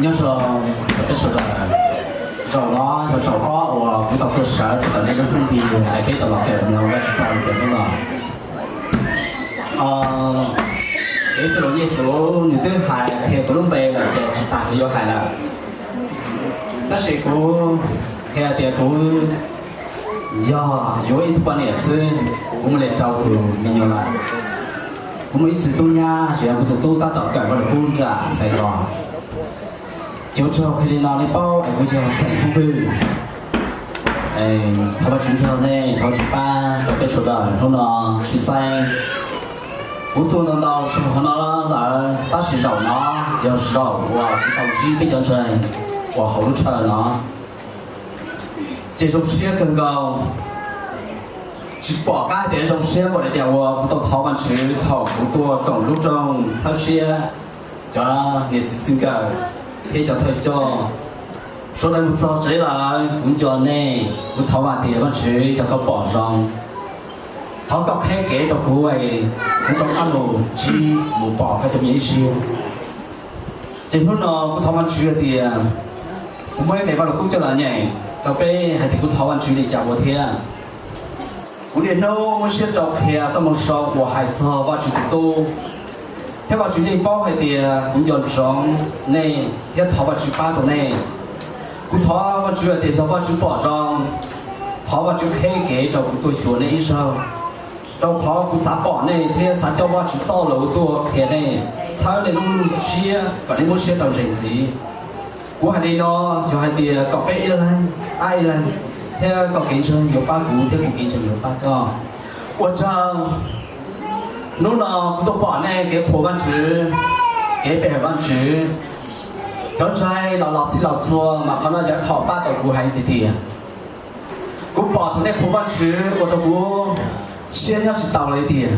Nyob zoo rau peb sawv daws, zaum no yog zaum ob uas kuv tau tuaj sawv rau ntawm nej lub xub ntiag es peb tau los kawm nyob ua tsis tau li tias hnub no. Ib tug laus Yexus nws twb hais qhia kuv lub npe lawm ces tsis tas kuv yuav hais lawm. Tab sis kuv qhia tias kuv yog yuav ib tug poj niam xwb, kuv mus li rau tus me nyuam lawm. Kuv muaj ib txiv tub nyab, tsis yog kuv tus tub tab tom kawm Vaj Lug Kub nram Xais Los. Ces ua tsaug qhia li no nej paub es kuv yog xeem Hmoob Vwj. Thov Vajtswv nrog nej, thov Vajtswv pab rau peb sawv daws hnub no tsis xeeb. Kuv tuaj ntau ntau zaus no lawm tab sis zaum no yog zaum uas kuv tau ntsib peb cov ntseeg uas hauv lub chaw no. Ces zoo siab kawg nkaus, tsis pom qab tias zoo siab npaum li cas uas kuv tau thov Vajtswv thaum kuv tuaj koom lub rooj txhawb siab cov niam txiv txij nkawm thiab cov thawj coj. Sawv daws mus txog tsev lawm, kuv nco nej, kuv thov Vajtswv tias Vajtswv yog koj pom zoo, thov koj qheb kev rau kuv, kuv rov qab mus ntsib mus pom koj cov me ib siab. Ces hnub no kuv thov Vajtswv hais tias kuv muaj ib qe Vaj Lug Kub coj los nyeem rau peb hais tias kuv thov Vajtswv li cas ua thiab. Kuv niaj hnub muab siab rau qhia txoj moo zoo uas hais txog Vajtswv tus tub, thiab Vajtswv yeej paub hais tias kuv nco ntsoov nej thiab thov Vajtswv pab rau nej. Kuv thov Vajtswv hais tias yog Vajtswv pom zoo, thov Vajtswv qheb kev rau kuv tuaj xyuas nej ib zaug, rau qhov kuv xav pom nej thiab xav coj Vajtswv txoj lus tuaj qhia nej, txhawb nej lub siab kom nej muab siab rau ntseeg ntxiv. Kuv hais li no yog hais tias kom peb ib leeg pab ib leeg, thiab koj kev ntseeg yuav pab kuv thiab kuv kev ntseeg yuav pab koj. Ua tsaug. Hnub no kuv tuaj pom nej kev qhuas Vajtswv, kev pe hawm Vajtswv. Cov ntseeg los los txhij los txhua mas qhov no yog qhov pab tau kuv heev tiag tiag. Kuv pom thaum nej qhuas Vajtswv ua rau kuv siab nyob tsis tau li tiag.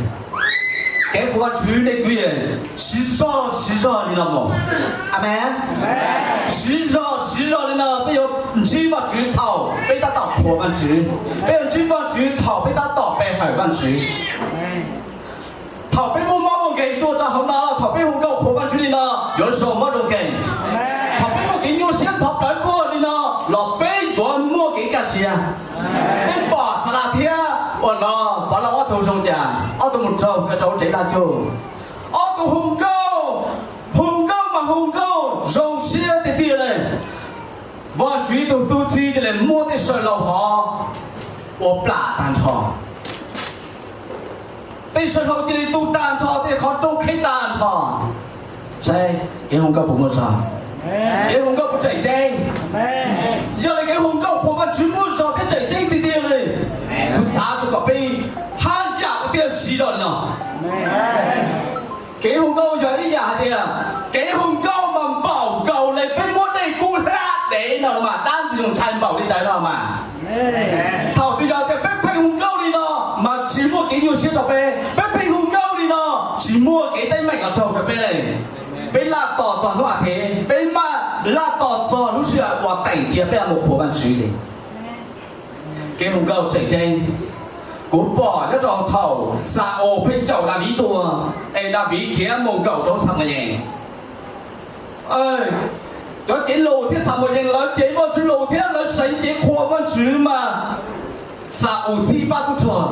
Kev qhuas Vajtswv nej kwv yees siv zog siv zog li no mus. Amees. Siv zog siv zog li no peb yuav ntsib Vajtswv thaum peb tab tom qhuas Vajtswv. Peb yuav ntsib Vajtswv thaum peb tab tom pe hawm Vajtswv. Thaum peb muaj mob muaj nkeeg tuaj rau hauv no los thaum peb hu nkauj qhuas Vajtswv li no yuav zoo mob zoo nkeeg. Thaum peb muaj kev nyuaj siab ntxhov plawv tuaj li no los peb yuav muaj kev kaj siab. Peb pom Xalas thiab ua no, Pov Lauj ob tug zoo cas, ob tug mus raug nkawd rau tsev laj cuj. Ob tug hu nkauj, hu nkauj mas hu nkauj zoo siab tiag tiag li. Vajtswv ib tug tub txib cia li muab tej saw hlau hov ua plam tag nrho. Tej saw hlau cia li tu tag nrho, tej qhov rooj qhib tag nrho. Saib kev hu nkauj puas muaj zog? Kev hu nkauj puas tseem ceeb? Yog li kev hu nkauj qhuas Vajtswv muaj zog thiab tseem ceeb tiag tiag li. Kuv xav rau kom peb haj yam ua tiag siv zog li no. Kev hu nkauj yog ib yam hais tias kev hu nkauj mas npaum nkaus li peb muab dej kub hlab dev no los mas dab ntxwg nyoog ntshai npaum li ntawd no mas. Thaum twg yog tias peb pheej hu nkauj li no mas tsis muaj kev nyuaj siab rau peb, peb pheej hu nkauj li no tsis muaj kev teeb meem los raug rau peb li. Peb laj tos txog hnub as thiv, peb maj laj tos txog lub sij hawm uas teem cia peb mus qhuas Vajtswv li. Kev hu nkauj tseem ceeb. Kuv pom nyob rau thaum Xa-ules pheej caum Daviv tuaj, es Daviv khiav mus nkaum rau Xamuyees. Cov cev lus thiab Xamuyees lawv cev Vajtswv lus thiab lawv seev cev qhuas Vajtswv mas Xa-ules txib pab tub rog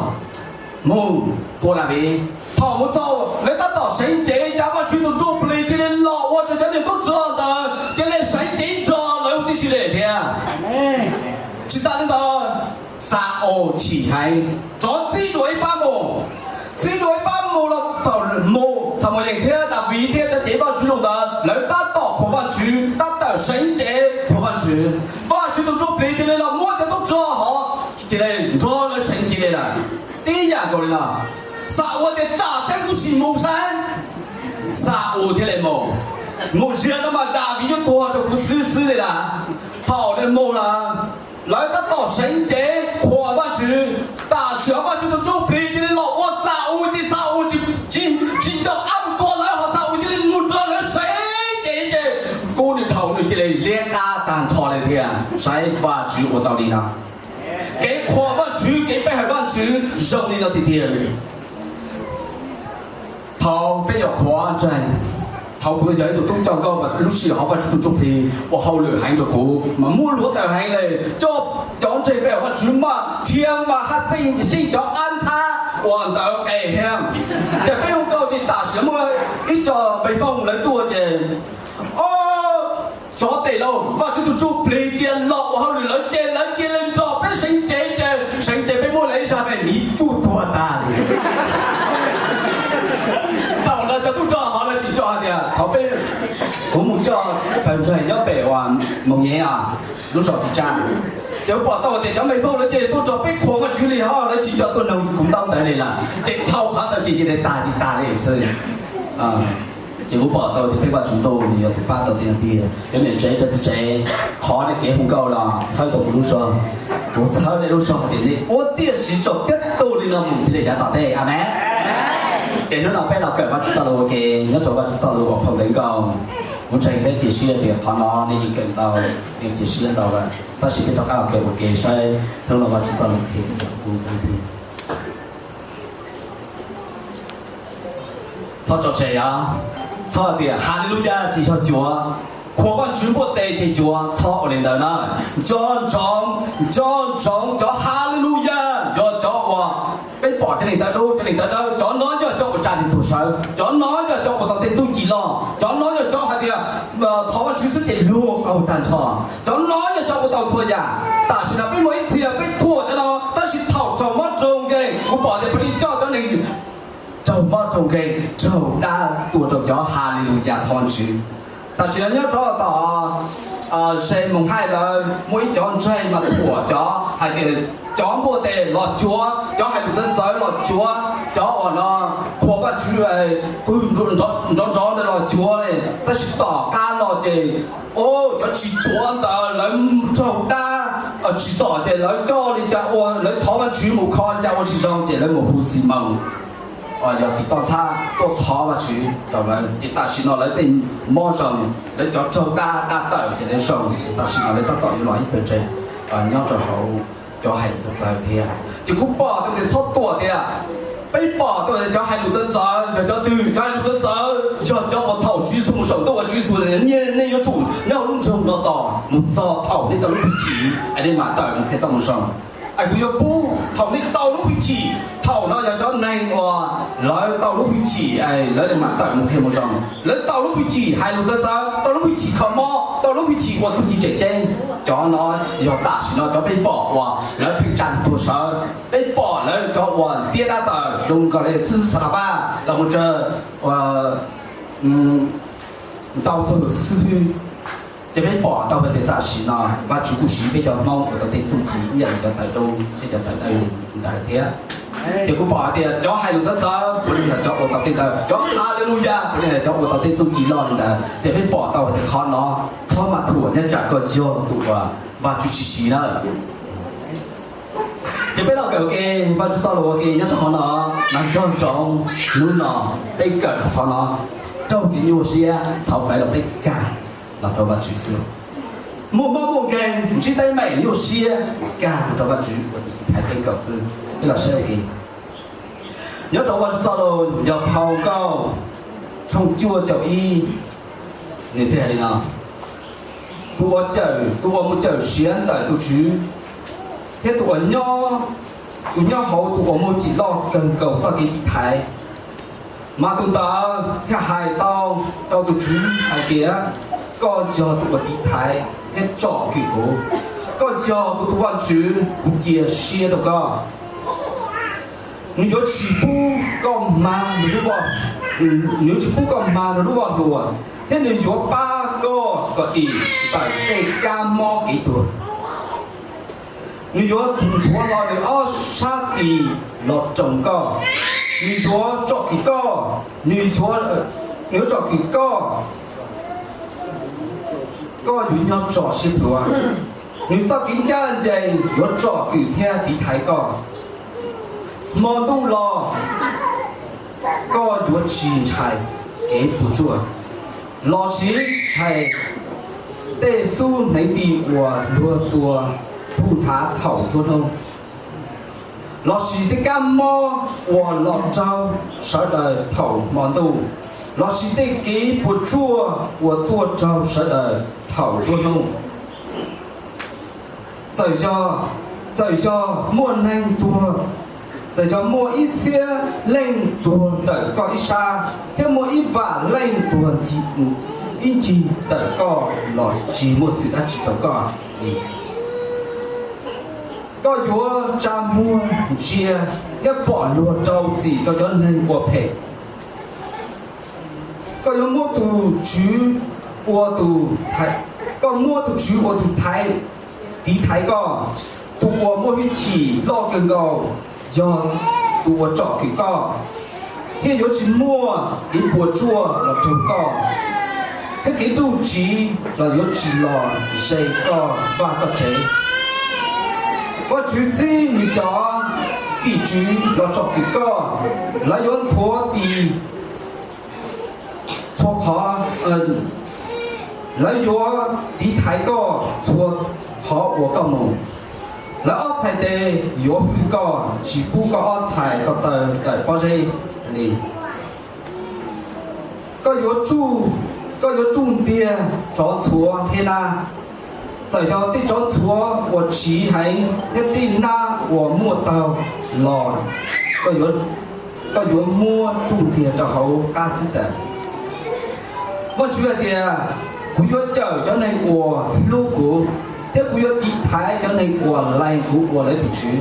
mus tua Daviv. Thaum mus txog lawv tab tom seev cev, cas Vajtswv tus Ntsujplig cia li los ua rau cov niag tub rog ntawd cia li seev cev nrog lawv huv tib si li thiab. Tsis tas li ntawd, Xa-ules chim heev, rov txib dua ib pab mus. Txib dua ib pab mus los thaum mus Xamuyees thiab Daviv thiab cov cev Vajtswv lus ntawd lawv tab tom qhuas Vajtswv, tab tom seev cev qhuas Vajtswv. Vajtswv tus Ntsujplig cia li los muab cov tub rog hov cia li nrog lawv seev cev li lawm. Tib yam nkaus li no, Xa-ules tias tsam tseeb kuv sim mus saib. Xa-ules thiaj li mus. Mus ziag no mas Daviv yuav tuag rau kuv xwb xwb li lawm. Thaum lawv mus lawm, lawv tab tom seev cev qhuas Vajtswv, tam sim Vajtswv tus Ntsujplig cia li los ua Xa-ules ces Xa-ules tsis nco qab mus tua lawv, ho Xa-ules cia li mus nrog lawv seev cev ces kub nws dhau nws cia li liab qab tag nrho li thiab. Saib Vajtswv ua tau li no. Kev qhuas Vajtswv, kev pe hawm Vajtswv zoo li no tiag tiag. Thaum peb yuav qhuas ntseeg, Qhov kuv yog ib tug tub coj nkauj mas lub sij hawm Vajtswv tus ntsuj plig ua hauj lwm heev rau kuv mas muaj hluav taws heev li, coj cov ntseeg pe hawm Vajtswv mas dhia mas haj xeej xyeej cov qab nthab uas ntawd qes thiab. Ces peb hu nkauj ces tam sim muaj ib co npe fooj lawv tuaj ces, o, xyov tes lauj, Vajtswv tus ntsuj plig cia los ua hauj lwm lawv ces lawv cia li nrog peb seev cev ces seev cev peb muab lawv ib zaj me miv tsuj tuag tag li. Thaum no cov tub rog hov lawv tsis tso hais tias thaum peb, kuv mus coj pawg ntseeg nyob pem uas Moos Nyem os, lub zos Fis Tsaj, ces kuv pom tau tias cov npe fooj lawv cia li tuaj nrog peb qhuas Vajtswv li hos lawv tsis nco tuaj noog kuv ntaub ntawv li lawm ces dhau qhov ntawd ces cia li tag li tag li xwb. Ces kuv pom tau tias peb Vajtswv ntuj nws yog tus pab tau tiag tiag. Cov niam tsev cov txiv tsev, qhov nej kev hu nkauj los txhawb tau kuv lub zog, kuv txhawb nej lub zog hais tias nej ua tiam sis tsaum tiab tug li no mus txij li yav tom ntej. Amees. Ces hnub no peb los kawm Vajtswv txoj lus ua ke nyob rau Vajtswv txoj lus uas phau ntawv nkauj. Kuv ntseeg thiab cia siab tias qhov no nej yeej kawm ntau, nej cia siab ntau lawm, tab sis peb rov qab los kawm ua ke saib hnub no Vajtswv txoj lus qhia rau kuv thiab. Txhob tso tseg os, txhob tias Haleluyas ces yog cuav, qhuas Vajtswv npuaj tes ces cuav, txhob ua li ntawd na. Nco ntsoov, nco ntsoov cov Haleluyas yog cov uas peb pom cov neeg tawv dub, cov neeg tawv dawb, cov no yog cov uas tsa neeg tuag sawv, cov no yog cov uas tau tej txuj ci loj, cov no yog cov hais tias thov Vajtswv xwb ces luag qaug tag nrho, cov no yog cov uas tau txhua yam. Tam sim no peb muaj ib txhia peb thuam cov no, tab sis thaum raug mob raug nkeeg kuv pom tias peb li coj cov neeg raug mob raug nkeeg raug dab tua rau cov Haleluyas thov Vajtswv. Tam sim no nyob rau tom Ze Moos Haij lawm muaj ib cov ntseeg mas thuam cov hais tias cov npuaj tes los cuav, cov hais lus txawv txawv los cuav, cov uas no qhuas Vajtswv qw nrov nrov los cuav li. Tab sis tom qab no ces cov tsis cuav ntawd lawv raug dab tsis txom ces lawv coj li cas ua, lawv thov Vajtswv mus kho li cas ua tsis zoo ces lawv mus hu Ximoos uas yog tim toj ntxhab tuaj thov Vajtswv rau lawv ces tam sim no lawv tej mob zoo, lawv cov raug dab dab tawm ces lawv zoo ces tam sim no lawv tab tom yuav los ib pawg ntseeg nyob rau hauv cov hais lus txawv txawv thiab. Ces kuv pom tau tias txhob thuam tias, peb pom tau tias cov hais lus txawv txawv yog cov twg? Cov hais lus txawv txawv yog cov uas thaum Tswv Yexus mus saum ntuj uas Tswv Yexus tias nej yuav tsum nyob hauv lub nroog no tos mus txog thaum nej tau lub hwj chim es nej mam tawm mus qhia txoj moo zoo. Es kuv yuav pub thaum nej tau lub hwj chim, thaum no yog cov neeg uas lawv tau lub hwj chim es lawv mam tawm mus qhia moo zoo, lawv tau lub hwj chim hais lus txawv txawv, tau lub hwj chim kho mob, tau lub hwj chim ua txuj ci tseem ceeb. Cov no yog tam sim no cov peb pom uas lawv pheej tsa neeg tuag sawv, peb pom lawv cov uas tiab dab tawm zoo nkaus li xib hwb Xas Las Vaj los mus tsawg ntau tug xib hwb. Ces peb pom tau hais tias tam sim no Vajtswv kuj siv peb cov Hmoob ua tau tej txuj ci ib yam li cov tawv dub thiab cov tawv dawb li ntawd thiab. Ces kuv pom hais tias cov hais lus txawv txawv puav leej yog cov ua tau tej ntawd, cov Haleluyas puav leej yog cov ua tau tej txuj ci loj li ntawd. Ces peb pom tau hais tias qhov no txhob mas thuam nyob tsam koj yog tus uas Vajtswv tsis siv na. Ces peb los kawm ua ke Vajtswv txoj lus ua ke nyob rau qhov no, mas nco ntsoov hnub no peb kawm rau qhov no, raug kev nyuaj siab txhawv plawv los peb kag los rau Vajtswv xwb. Muaj mob muaj nkeeg ntsib teeb meem nyuaj siab kag los rau Vajtswv ua tus tiv thaiv peb nkaus xwb. Peb los saib ua ke nyob rau Vajtswv txoj lus yog phau Nkauj tshooj cuaj caum ib, nws thiaj hais li no: Tus uas cawm, tus uas mus cawm siav ntawm tus Tswv, thiab tus uas nyob, tus nyob hauv tus uas muaj cim loj kawg nkaus txoj kev tiv thaiv, mas tus ntawd thiaj hais tau rau tus Tswv hais tias, Koj yog tus uas tiv thaiv thiab tsom kwm kuv, koj yog kuv tus Vajtswv, kuv cia siab rau koj. Nws yuav tsis pub koj mag nws lub voj, nws yuav tsis pub koj mag nws lub voj hlua, thiab nws yuav pab koj kom dim ntawm tej kab mob kev tuag. Nws yuav nthuav hlo nws ob sab tis los roos koj, nws yuav tsom kwm koj, nws yuav, nws yuav tsom kwm koj, koj yuav nyob tso siab plhuav. Nws txoj kev ncaj ncees yuav tsom kwm thiab tiv thaiv koj. Hmo ntuj los koj yuav tsis ntshai kev puas tsuaj, los sis ntshai tej xub hneev ti uas luag tua phum nthav thaum nruab hnub, los sis tej kab mob uas los raug sawv daws thaum hmo ntuj. lossis tej kev puas tsuaj uas tuaj raug sawv daws thaum nruab hnub. Txawm yog, txawm yog muaj neeg tuag, txawm yog muaj ib txhiab leej tuag ntawm koj ib sab, thiab muaj ib vam leej tuag ib ncig ntawm koj los tsis muaj xwm dab tsi rau koj li. Koj yuav tsa muag ntsia thiab pom luag rau txim koj cov neeg ua phem. Koj yuav muab tus Tswv ua tus, koj muab tus Tswv ua tus thaiv, tiv thaiv koj. Tus uas muaj hwj chim loj kawg nkaus yog tus uas tsom kwm koj, thiab yuav tsis muaj kev puas tsuaj los raug koj, thiab kev nruj tsiv los yuav tsis los ze koj vaj koj tsev. Vajtswv txib nws cov tim tswv los tsom kwm koj, lawv yuav nthuav tis txhua qhov, lawv yuav tiv thaiv koj txhua qhov uas koj mus. Lawv ob txhais tes yuav hwm koj, tsis pub koj ob txhais ko taw ntawm pob zeb li. Koj yuav tsuj, koj yuav tsuj ntiag tsov ntxhuav thiab nab. Txawm yog tej tsov ntxhuav uas tsiv heev thiab tej nab uas muaj taug los, koj yuav muab tsuj ntiag rau hauv qab xib taws. Vajtswv hais tias, kuv yuav cawm cov neeg uas hlub kuv, thiab kuv yuav tiv thaiv cov neeg uas lees kuv ua lawv tus Tswv.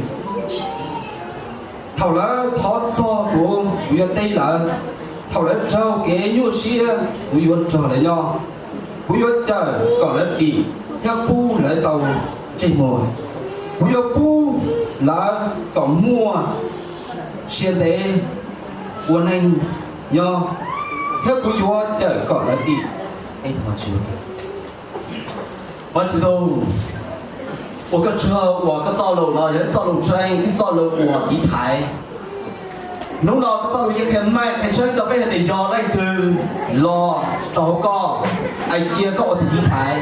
Thaum lawv thov txog kuv, kuv yuav teb lawv. Thaum lawv raug kev nyuaj siab, kuv yuav nrog lawv nyob. Kuv yuav cawm kom lawv dim thiab pub lawv tau ntsej muag. Kuv yuav pub lawv kom muaj sia ntev ua neej nyob, thiab kuv yuav cawm kom lawv dim. Vajtswv, ua koj tsaug uas koj txoj lus no yog ib txoj lus tseeb, ib txoj lus uas tiv thaiv. Hnub no koj txoj lus yeej qhia meej qhia tseeb rau peb hais tias yog leej twg los rau hauv koj, es cia koj ua tus tiv thaiv,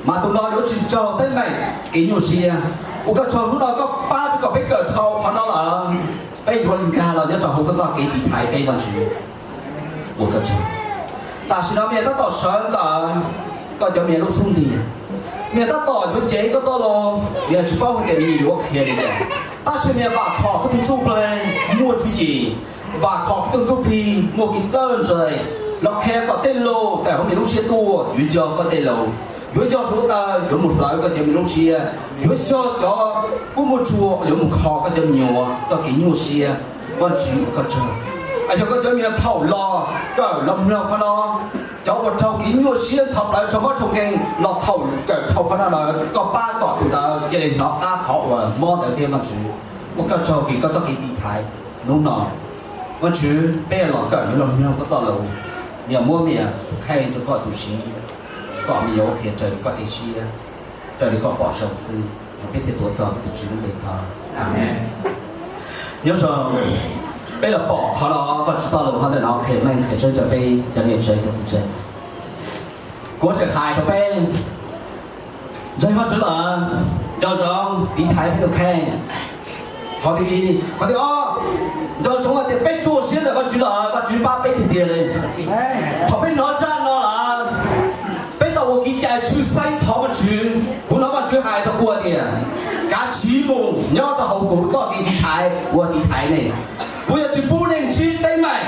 mas tus no yuav tsis raug teeb meem kev nyuaj siab. Ua koj tsaug hnub no koj pab rau kom peb kawm dhau qhov no lawm, peb yuav nkag los nyob rau hauv koj txoj kev tiv thaiv peb Vajtswv. Ua koj tsaug. Tam sim no me nyuam tab tom sawv ntawm koj cov me nyuam lub xub ntiag. Me nyuam tab tom yuav cev koj txoj lus, me nyuam tsis paub hais tias me nyuam yuav qhia li cas, tab sis me nyuam vam khom koj tus ntsuj plig muaj tswv yim, vam khom koj tus ntsuj plig muaj kev txawj ntse los qhia kom tej lus tawm hauv me nyuam lub siab tuaj yuav yog koj tej lus, yuav yog hluav taws yuav mus hlawv koj cov me nyuam lub siab, yuav yog cov kub muaj tsuag yuav mus kho koj cov me nyuam txoj kev nyuaj siab. Vajtswv, ua koj tsaug. Yog koj cov me nyuam thaum los kawm los mloog qhov no, cov uas raug kev nyuaj siab ntxhov plawv raug mob raug nkeeg los thaum kawm dhau qhov no lawm, koj pab kom tus ntawd cia li hnov qab qhov uas mob ntawd thiab Vajtswv. Ua koj tsaug vim koj txoj kev tiv thaiv hnub no. Vajtswv, peb los kawm yuav los mloog koj txoj lus, me nyuam muab me nyuam kheej rau koj tus siv, kom me nyuam ua qhia raws li koj dej siab, raws li koj pom zoo xwb, peb thiaj tuav txog peb tus Tswv lub npe thov. Amees. Nyob zoo, peb los pom qhov no, Vajtswv txoj lus qhov ntawm no qhia meej qhia tseeb rau peb cov niam tsev cov txiv tsev. Kuv tseem hais rau peb, ntseeg Vajtswv lawm, nco ntsoov tiv thaiv peb tus kheej. Qhov thib ib. Qhov thib ob, nco ntsoov hais tias peb tsuaj siab ntawm Vajtswv lawm, Vajtswv pab peb tiag tiag li. Thaum peb hnov zaj no lawm, peb tau ua kev cai tshwj xeeb thov Vajtswv. Kuv hnov Vajtswv hais rau kuv tias, kav tsij mus nyob rau hauv kuv txoj kev tiv thaiv, kuv tiv thaiv nej. Kuv yuav tsis pub nej ntsib teeb meem.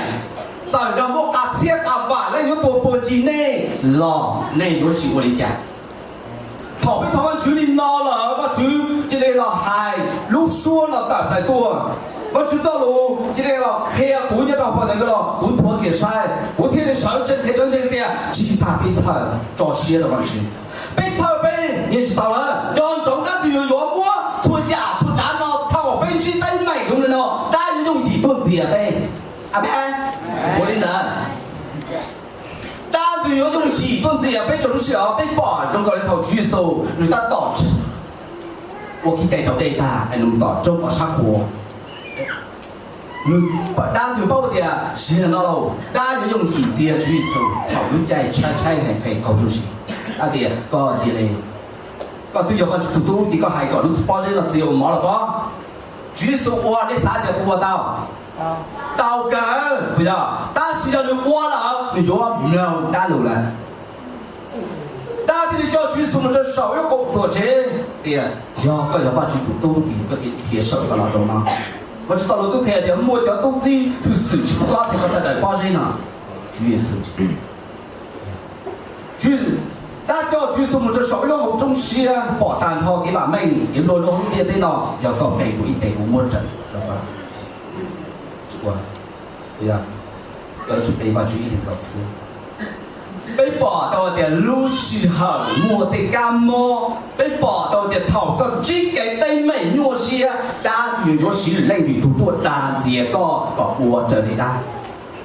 Txawm yog muaj qas txhiab qas vam leej yuav tuaj puag ncig nej los nej yuav tsis ua li cas. Thaum peb thov Vajtswv li no lawm, Vajtswv cia li los hais lub suab no tawm plaws tuaj. Vajtswv txoj lus cia li los qhia kuv nyob rau hauv paus ntawv los kuv nthuav kiag saib, kuv thiaj li sawv tsees qhia rau ntseeg tias tsis tas peb txhawj tso siab rau Vajtswv. Peb txhawj peb nyiam tsis tau lawm. Nco ntsoov dab ntxwg yuav yuav muab txhua yam txhua tsav no thaum peb ntsib teeb meem zoo li no, dab yuav yooj yim tuaj ntxias peb. Amees. Ua li ntawd, dab ntxwg yuav yooj yim tuaj ntxias peb rau lub sij hawm peb pom zoo nkaus li thaum Tswv Yexus nws tab tom ua kev cai raus dej tag, nws mus tom roob pov sab qhua. Nws, dab ntxwg paub tias sim no lauj, dab yuav yooj yim ntxias Tswv Yexus thaum lub caij tshaib tshaib nqhis nqhis qaug zog sis. Dab tias koj cia li, koj twb yog Vajtswv tus tub ces koj hais kom lub pob zeb no txias ua mov los pob. Tswv Yexus ua, nej xav tias puas ua tau? Tau kawg, puas yog? Tab sis yog nws ua lawm nws yuav mloog dab lus lawm. Dab thiaj li coj Tswv Yexus mus rau saum ib lub qab tuam tsev tias, yog koj yog Vajtswv tus tub ces koj cia li dhia saum koj los rau no. Vajtswv txoj lus twb qhia tias muaj cov tub txib hwj xwm tsis pub koj thiab koj sawv daws pob zeb no. Tswv Yexus, Tswv, dab coj Tswv Yexus mus rau saum ib lub hauv roob siab pom tag nrho kev vam meej kev nplua nuj hauv lub ntiaj teb no, yog koj pe kuv ib pe kuv muab raws rau koj. Ua, yog, koj tsuas pe Vajtswv ib leeg nkaus xwb. Peb pom tau hais tias lub sij hawm muaj tej kab mob, peb pom tau tias thaum koj ntsib kev teeb meem nyuaj siab, dab tsi yuav siv leej twg tuaj dag ntxias koj kom ua raws li dab.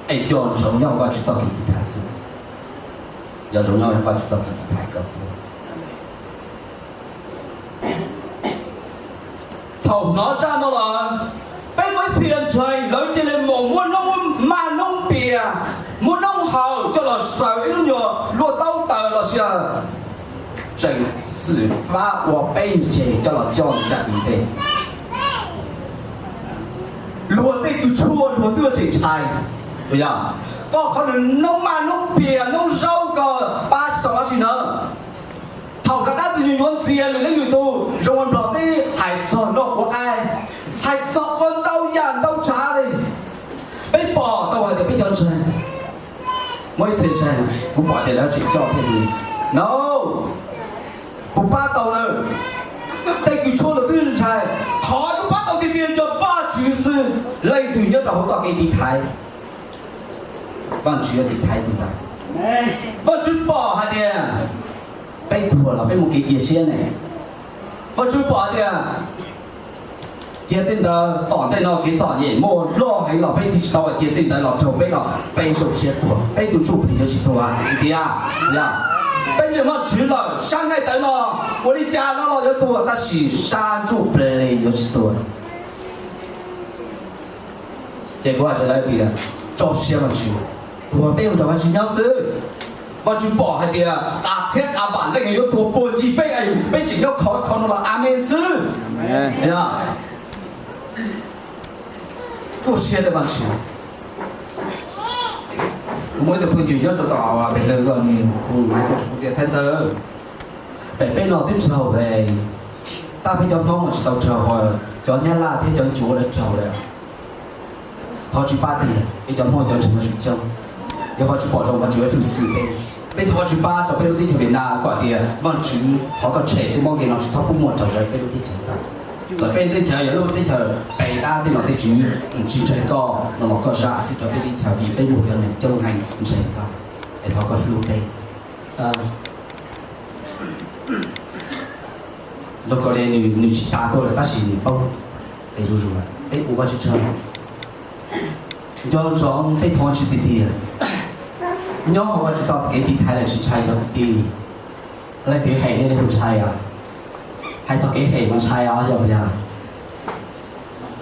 Es nco ntsoov nyob Vajtswv txoj kev tiv thaiv xwb. Nco ntsoov nyob Vajtswv txoj kev tiv thaiv koj xwb. Thaum hnov zaj no lawm, peb muaj ib txhia ntseeg lawv cia li mus muab noob maj noob pias, muab noob hawm coj los xaws ib lub nyuag luaj taub taws los sis tseem xwm fab ua peb nyuag ceg coj los coj ntawm ntej. Luag tej kws tshuaj luag twb tseem ntshai, yog koj qhov nws noob maj noob pias noob zaub koj pab tsis tau dab tsi na. Thaum no dab tsi yuav ntxias lwm leej lwm tus zoo ua nplog teb hais txog noj quav qaib, hais txog ua ntau yam ntau tsav li. Peb pom tau hais tias peb cov ntseeg, muaj ib txhia ntseeg kuv pom tias lawv tseem coj thiab li no, puas pab tau lawm? Tej kws tshuaj luag twb ntshai, qhov yuav pab tau tiag tiag yog Vajtswv xwb. Leej twg nyob rau hauv txoj kev tiv thaiv, Vajtswv yuav tiv thaiv tus ntawd. Vajtswv pom hais tias peb tuag los peb muaj kev cia siab ne. Vajtswv pom hais tias cia tej ntawd tom ntej no kev txom nyem muaj loj heev los peb tiv tsis tau cia tej ntawd los raug peb los peb zoo siab tuag, peb tus ntsuj plig yuav tsis tuag tiag. Peb ntseeg Vajtswv lawm sab nqaij tawv no ua li cas no los yuav tuag tab sis sab ntsuj plig yuav tsis tuag. Ces kuv hais rau lawv tias tso siab Vajtswv, tuag peb mus nrog Vajtswv nyob xwb. Vajtswv pom hais tias tas txhiab tas npam leej yuav tuag puag ncig peb, peb tseem nyob khov kho no los amees xwb. Tso siab rau Vajtswv. Kuv muaj ib tug phooj ywg nyob rau tom pem lawv ko, nws hu Maiv Koob Tshaj Kub Tiaj Thaib Ntxawg. Pem peb no twb raug li, tab peb cov Hmoob mas tsis tau raug, cov Nyab Laj thiab cov Ncuav lawv raug lawm. Thov Vajtswv pab tiag, peb cov Hmoob cov ntseeg Vajtswv coob, yog Vajtswv pom zoo Vajtswv yuav xwm xwm peb. Peb thov Vajtswv pab rau peb lub teb chaws Viaj Nam kom tias Vajtswv thov koj tshem tej mob nkeeg no tsis txhob pub muaj raug peb lub teb chaws tawm. Txawm peb teb chaws yog lub teb chaws pem dab tej nom tej tswv tsis ntseeg koj no los koj zam txim rau peb teb chaws vim peb muaj cov neeg coob heev ntseeg koj, es thov koj hlub peb. Zoo nkaus li nws tsis tas tuaj lawm tab sis nws poob pes zuj zus lawm, peb ua Vajtswv tsaug. Nco ntsoov peb thov Vajtswv tiag tiag, nyob hauv Vajtswv txoj kev tiv thaiv lawm tsis ntshai cov kwv tij. Leej twg hem nej leej twg ntshai os? Hais txog kev hem mas ntshai os, yog puas yog?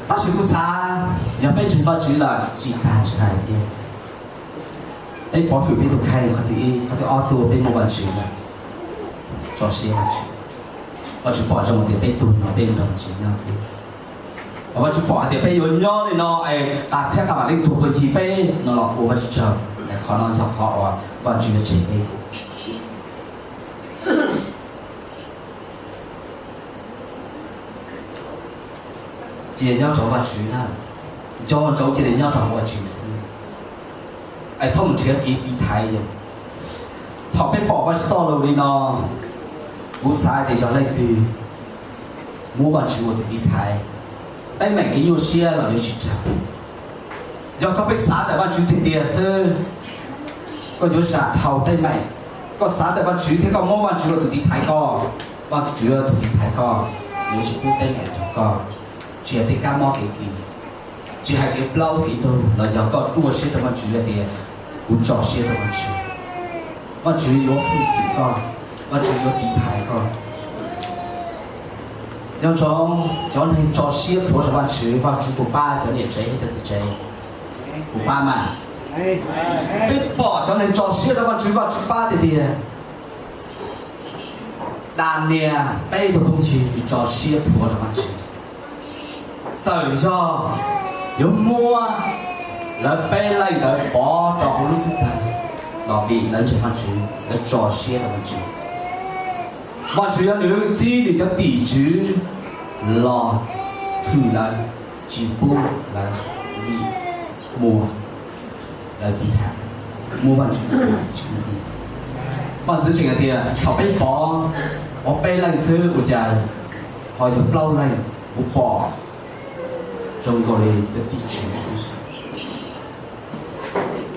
Tab sis kuv xav yog peb ntseeg Vajtswv lawm tsis tas ntshai thiab. Peb pov hwm peb tus kheej, qhov thib ib, qhov thib ob tuaj peb muaj Vajtswv lawm, tso siab Vajtswv. Vajtswv pom zoo tias peb tuag no peb nrog Vajtswv nyob xwb. Vajtswv pom hais tias peb yuav nyob li no es tas txhiab tas npam leej tuag puag ncig peb no los ua Vajtswv tsaug, es qhov no yog qhov uas Vajtswv yuav tshem peb. Cia nyob rau Vajtswv na, nco ntsoov cia li nyob rau hauv Vajtswv xwb, es txhob mus nrhiav kev tiv thaiv yus. Thaum peb pom Vajtswv txoj lus li no, kuv xav tias yog leej twg muab Vajtswv ua tus tiv thaiv, teeb meem kev nyuaj siab los yuav tsis raug. Yog koj pheej xav ntawm Vajtswv tiag tiag xwb, koj yuav zam dhau teeb meem. Koj xav ntawm Vajtswv thiab koj muab Vajtswv ua tus tiv thaiv koj, Vajtswv ua tus tiv thaiv koj, yuav tsis pub teeb meem raug koj, tsis hais tej kab mob kev kis, tsis hais kev plaub kev ntug los yog koj ruaj siab rau Vajtswv hais tias kuv tso siab rau Vajtswv, Vajtswv yuav hwm xwm koj, Vajtswv yuav tiv thaiv koj. Nco ntsoov, cov neeg tso siab plhuav rau Vajtswv, Vajtswv puas pab cov niam tsev thiab cov txiv tsev? Puas pab mas? Peb pom cov neeg tso siab rau Vajtswv, Vajtswv pab tiag tiag. Daniel peb tug phooj ywg tso siab plhuav rau Vajtswv. Txawm yog yuav muab lawv peb leeg ntawd pov rau hauv lub teb chaws los vim lawv ntseeg Vajtswv, lawv tso siab rau Vajtswv. Vajtswv yog nws txib nws cov tim tswv los hwm lawv, tsis pub lawv vim muaj lawv tiv thaiv, muab Vajtswv tiv thaiv. Vaj ntxwv tseem hais tias thaum peb pov, pov peb leeg xwb ua cas ho yog plaub leeg, kuv pom zoo nkaus li cov tim tswv xwb.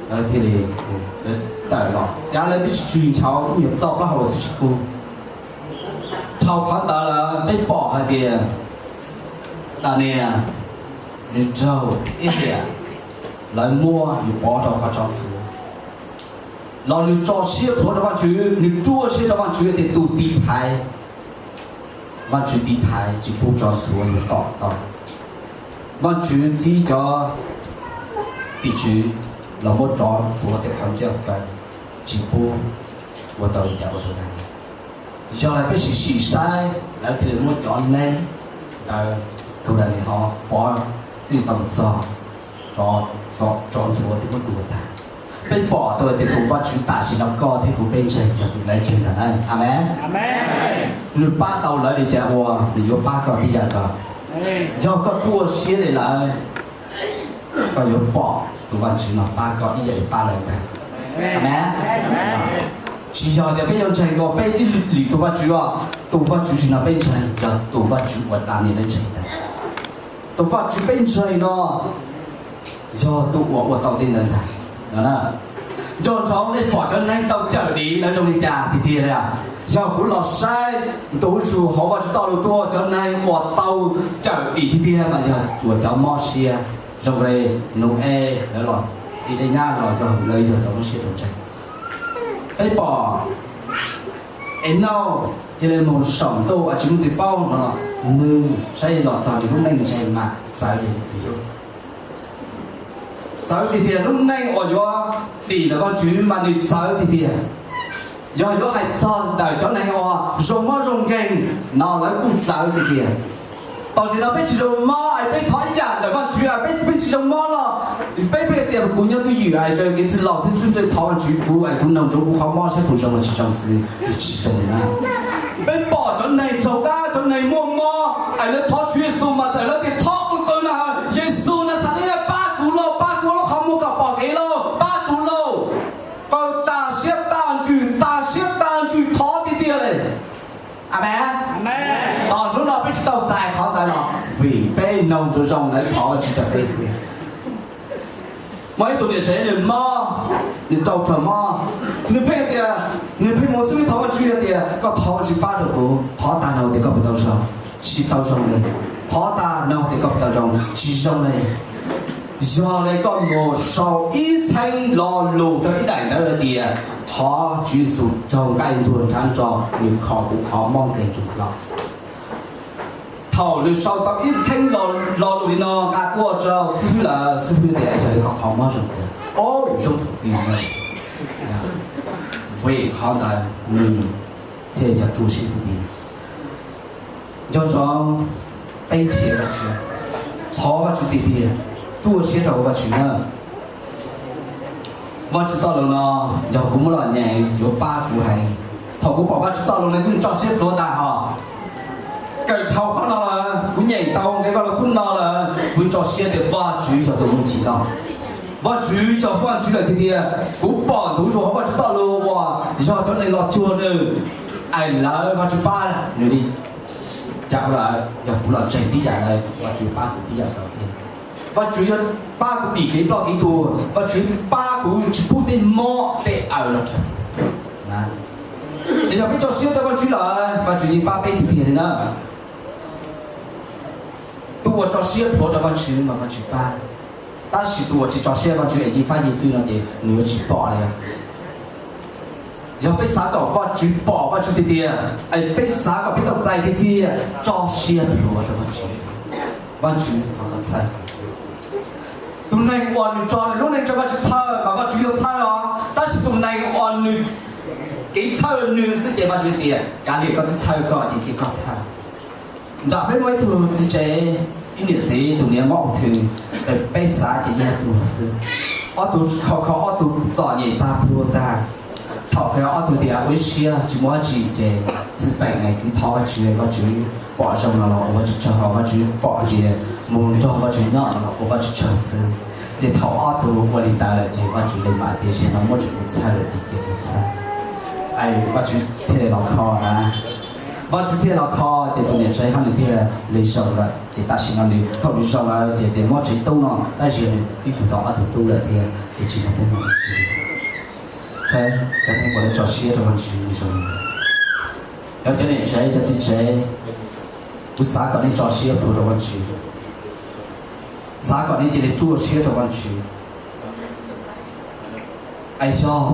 Lawv thiaj li tawm los, cas lawv twb tsis tsw nchav, ib nyuag txoj plaub hau txwj tsis kub. Dhau qhov ntawd lawm peb pom hais tias Daniel nws raug ib tiam lawv muab nws pov rau qhov tsov ntxhuav, los nws tso siab plhuav rau Vajtswv, nws ruaj siab rau Vajtswv tias tus tiv thaiv, Vajtswv tiv thaiv tsis pub tsov ntxhuav nws tom tau. Vajtswv txib cov tim tswv los muab tsov ntxhuav tej qhov ncauj kaw, tsis pub ua tau li cas ua rau Daniel. Yog peb sim sim saib, lawv thiaj li muab cov neeg ntawd rau Daniel ho pov txij tau txog tsov ntxhuav thiab muab dua tag. Peb pom tau tias tus Vajtswv tam sim no koj thiab kuv peb ntseeg yog tus neeg ntseeg ntag na. Amees. Nws pab tau lawv li cas ua nws yuav pab koj tib yam nkaus. Yog koj ruaj siab li lawv, koj yuav pom tus Vajtswv no pab koj ib yam li pab lawv ntag. Amees. Tsis yog tias peb yuav ntseeg nkaus peb tib lwm tus vaj tswv os, tus Vajtswv tsim no peb ntseeg yog tus Vajtswv uas Daniel ntseeg ntag. Tus Vajtswv peb ntseeg no yog tus uas ua tau tej ntawd ntag. Nco ntsoov nej pom cov neeg tau cawm dim lawv zoo li cas tiag tiag li. Yog kuv los saib ntu zus hauv Vajtswv txoj lus tuaj, cov neeg uas tau cawm dim tiag tiag mas yog tsuas cov mob siab, zoo li Nau-es lawv los, txiv dej nyab los yog lawv yog cov mob siab rau ntseeg. Peb pom Enauj cia li mus saum ntuj tsis muaj tus paub no los, nws saib los txog nws lub neej ntseeg mas txawv li tus yub. Txawv tiag tiag, lub neej uas yuav dim ntawm Vajtswv mas nws txawv tiag tiag. Yog yuav hais txog ntawm cov neeg uas zoo mob zoo nkeeg no lawv kuj txawv tiag tiag. Tam sim no peb tsis zoo mob es peb thov ib yam ntawm Vajtswv es peb, peb tsis zoo mob los peb pheej tias kuv nyob twj ywm es raws kev txwj laus thiab xwb, thov Vajtswv kuv es kuv nug ntsoov kuv qhov mob saib puas zoo los tsis zoo xwb, tsis zoo li na. Peb pom cov neeg raug dab, cov neeg muaj mob es lawv thov Tswv Yexus mas txawm lawv tias thov qw qw na, Yexus Naxales pab kuv lauj, pab kuv lub qhov muag kom pom kev lauj, pab kuv lauj. Qw tas siab tas ntsws, tas siab tas ntsws thov tiag tiag li. Amees. Tos hnub no peb tsis tau txais qhov ntawd los vim peb nug zoo zoo lawv thov tsis raws peb xwb. Muaj ib tug niam tsev nws mob, nws raug raug mob, nws pheej tias, nws pheej mus xub thov Vajtswv tias koj thov Vajtswv pab rau kuv, thov tag nrho tias koj puas tau zoo, tsis tau zoo li. Thov tag nrho tias koj puas tau zoo, tsis zoo li. Yog li koj mus sau ib txheeb lo lus rau ib daim ntawv hais tias thov Tswv Yexus raug nqaij ntuag nrhav nrog nws kho kuv qhov mob nkeeg rau kuv los. Thaum nws sau tau ib txheeb lo lus li no nqa tuaj rau xib fwb lawm, xib fwb tias yog li koj qhov mob zoo tiag, o, zoo thaum twg no. Vim qhov ntawd nws thiaj yog ruaj siab tiag tiag. Nco ntsoov, peb nrhiav Vajtswv, thov Vajtswv tiag tiag, ruaj siab rau Vajtswv na. Vajtswv txoj lus no yog kuv muab los nyeem yuav pab kuv heev. Thaum kuv pom Vajtswv txoj lus no kuv tso siab plhuav tas hos. Kawm dhau qhov no lawm kuv nyeem tau nqe Vajluskub no lawm kuv tso siab tias Vajtswv yog tus muaj cim loj. Vajtswv yog Vajtswv lawm tiag tiag. Kuv pom ntu zus hauv Vajtswv txoj lus uas yog cov neeg los cuag nws es lawv Vajtswv pab nws li cas lawm, yog kuv los ntseeg tib yam lawv, Vajtswv pab kuv tib yam nkaus tiag. Vajtswv yuav pab kuv dim kev ploj kev tuag, Vajtswv pab kuv tsis pub tej mob tej aws los raug. Ces yog peb tso siab rau Vajtswv lawm Vajtswv yeej pab peb tiag tiag li na. Tus uas tso siab plhuav rau Vajtswv mas Vajtswv pab, tab sis tus uas tsis tso siab Vajtswv es yeej fab yeej fwj no ces nws yuav tsis pom li. Yog peb xav kom Vajtswv pom Vajtswv tiag tiag, es peb xav kom peb tau txais tiag tiag, tso siab plhuav rau Vajtswv, Vajtswv thov kom txhawb. Tus neeg uas nws tso nws lub neej rau Vajtswv txhawb mas Vajtswv yuav txhawb os, tab sis tus neeg uas nws kev txhawj nws xwb ces Vajtswv tias kav liam, koj twb txhawj koj ces cia koj txhawj. Nram peb muaj ib tug txiv tsev, ib niam txiv tus niam mob ung thư, Peb xav ces yog tuag xwb. Ob tug kho kho ob tug txom nyem tag plua tag. Thaum kawg ob tug tias ua ib siab tsis muaj dab tsi ces xwb peem kwv thov Vajtswv, Vajtswv pom zoo no los ua Vajtswv tsaug, Vajtswv pom tias mus nrog Vajtswv nyob no los ua Vajtswv tsaug xwb. Ces thaum ob tug ua li ntawd lawm ces Vajtswv li mam tias, Zaum no muab tsis ua txhawj lawm ces cia ua txhawj. Vajtswv thiaj li los kho na. Vajtswv thiaj los kho ces tus niam tsev no nws thiaj li zoo lawm. Ces tam sim no nws thaum nws zoo lawm ces tias muab tsev tub no tab sis nws twb yug tau ob tug tub lawm thiab ces tsis muaj teeb meem. Cov neeg uas lawv tso siab rau Vajtswv zoo li ntawd. Yog cov niam tsev cov txiv tsev, kuv xav kom nej tso siab plhuav rau Vajtswv. Xav kom nej cia li ruaj siab rau Vajtswv. Es yog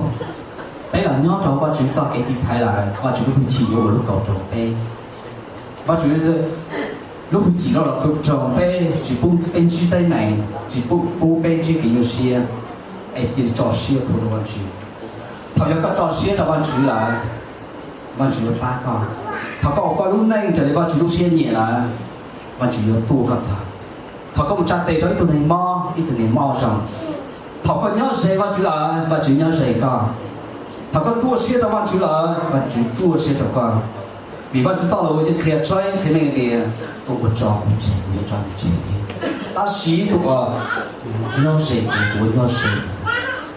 peb los nyob rau Vajtswv txoj kev tiv thaiv lawm, Vajtswv lub hwj chim yuav ua lub kaum roos peb. Vajtswv lub hwj chim no los kaum roos peb, tsis pub peb ntsib teeb meem, tsis pub peb ntsib kev nyuaj siab. Es cia li tso siab plhuav rau Vajtswv. Thaum yog koj tso siab rau Vajtswv lawm, Vajtswv yuav pab koj. Thaum koj ua koj lub neej raws li Vajtswv lub siab nyiam lawm, Vajtswv yuav tuaj koj tag. Thaum koj mus tsa tes rau ib tug neeg mob, ib tug neeg mob zoo. Thaum koj nyob ze Vajtswv lawm, Vajtswv nyob ze koj. Thaum koj ruaj siab rau Vajtswv lawm, Vajtswv ruaj siab rau koj. Vim Vajtswv txoj lus yeej qhia tseeb qhia meej tias, tus uas tso kuv tseg kuv yuav tso nws tseg thiab. Tab sis tus uas nyob ze kuv, kuv yuav nyob ze.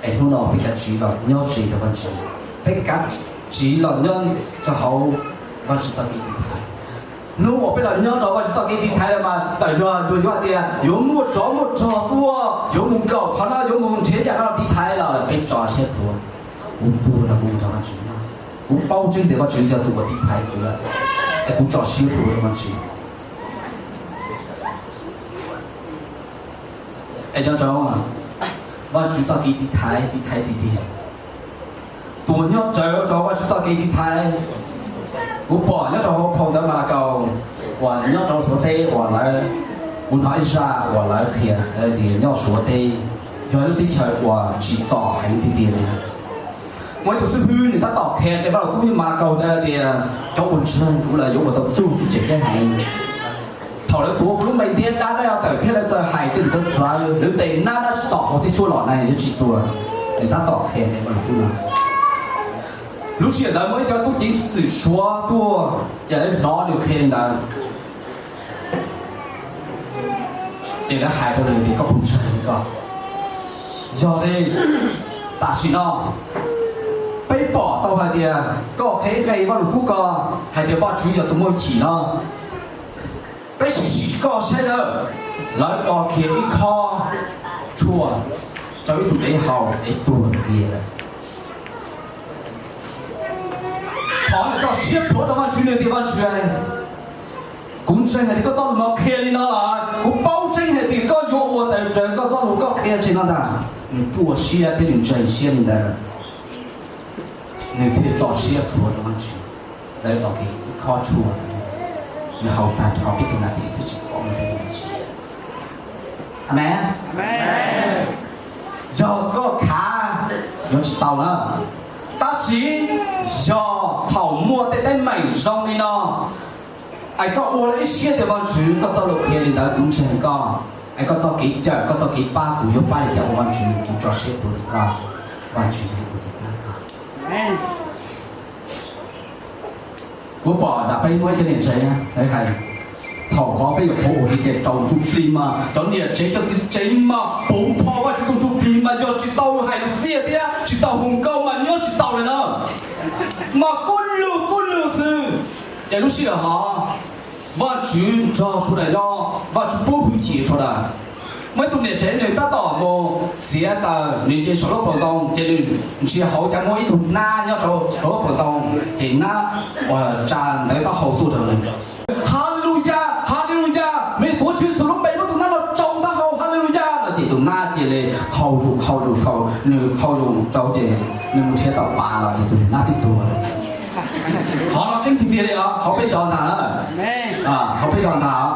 Es hnub no peb kav tsij los nyob ze rau Vajtswv. Peb kav tsij los nyob rau hauv Vajtswv txoj kev tiv thaiv. Hnub uas peb los nyob rau Vajtswv txoj kev tiv thaiv lawm mas txawm yog luag yuav hais tias yuav muaj tsov muaj rog tuaj, yuav mus nkaum qhov no, yuav mus nrhiav yam no tiv thaiv los peb tso siab plhuav. Kuv tuag los kuv mus nrog Vajtswv nyob. Kuv paub tseeb tias Vajtswv yog tus uas tiv thaiv kuv lawm, es kuv tso siab plhuav rau Vajtswv. Es nyob rau Vajtswv txoj kev tiv thaiv, tiv thaiv tiag tiag. Tus uas nyob rawv rau Vajtswv txoj kev tiv thaiv, kuv pom nyob rau hauv phau ntawv Malakaus uas nyob rau Suav teb uas lawv, kuv hnov ib zaj uas lawv qhia tias nyob Suav teb yog lub teb chaws uas tsim txom heev tiag tiag li. Muaj ib tug xib hwb nws tab tom qhia nqe Vajluskub Malakaus ntawd tias cov uas ntseeg kuv lawv yuav ua tau txuj kev tseem ceeb heev. Thaum lawv tuav kuv lub npe ntiab dab dab tawm thiab lawv txawm hais tej lus txawv txawv, lawv tes nab dab tsi tom hauv tej tshuaj los na yuav tsis tuag. Nws tab tom qhia nqe Vajluskub no. Lub sij hawm ntawd muaj ib co tub ceev xwm Suav tuaj ces lawv hnov nws qhia li ntawd. Ces lawv hais rau nws tias koj puas ntseeg koj? Yog li tam sim no peb pom tau hais tias koj qhia nqe Vajluskub ko hais tias Vajtswv yog tus muaj hwj chim no. Peb sim sim koj saib lawm. Lawv do kiag ib khob tshuaj rau ib tug dev haus es tuag tiag lawm. Thov nws tso siab plhuav rau Vajtswv, nws tias Vajtswv, kuv ntseeg hais tias koj txoj lus no qhia li no lawm, kuv paub tseeb hais tias koj yuav ua tau raws koj txoj lus koj qhia tseg no ntag. Nws ruaj siab thiab nws ntseeg siab li ntawd. Nws thiaj tso siab plhuav rau Vajtswv. Lawv do kiag ib khob tshuaj, nws haus tag nrho peb tug nas this xwb tsis pom muaj dab tsi. Amees. Yog koj khav yuav tsis tau na. Tab sis yog thaum muaj tej teeb meem zoo li no es koj ua lawm ib siab tias Vajtswv koj txoj lus qhia li ntawd kuv ntseeg koj, es koj txoj kev cawm koj txoj kev pab kuv yuav pab li cas ua Vajtswv, kuv tso siab plhuav rau koj, Vajtswv yuav ua tus pab koj. Kuv pom nram Feeb muaj ib co niam tsev hais, thaum hov peb yuav qhuav ua kev cai rau ntsuj plig mas cov niam tsev cov txiv tsev mas puv pho Vajtswv tus ntsuj plig mas yog tsis tau hais lus txiaj thiab tsis tau hu nkauj mas nyob tsis tau li na. Mas kub lug kub lug xwb. Ces lub sij hawm hov Vajtswv nrog sawv daws nyob, Vajtswv pub hwj chim sawv daws. Muaj ib tug niam tsev nws tab tom mus txiav taws, nws nce saum lub paus ntoo ces nws ntsia hauv cas muaj ib tug nab nyob rau hauv lub paus ntoo, ces nab uas tsa ntawv taub hau tuaj rau nws. Haleluyas, haleluyas, mej tuav Tswv Yexus lub npe muab tus nab no tsau taub hau, haleluyas no ces tus nab cia li qhau zus qhau zus qhau, nws qhau zus rau ces nws mus nrhiav tau pas los ces tus nab twb tuag lawm. Qhov no tseeb tiag tiag li os, hauv peb zos ntag na. Hauv peb zos ntag.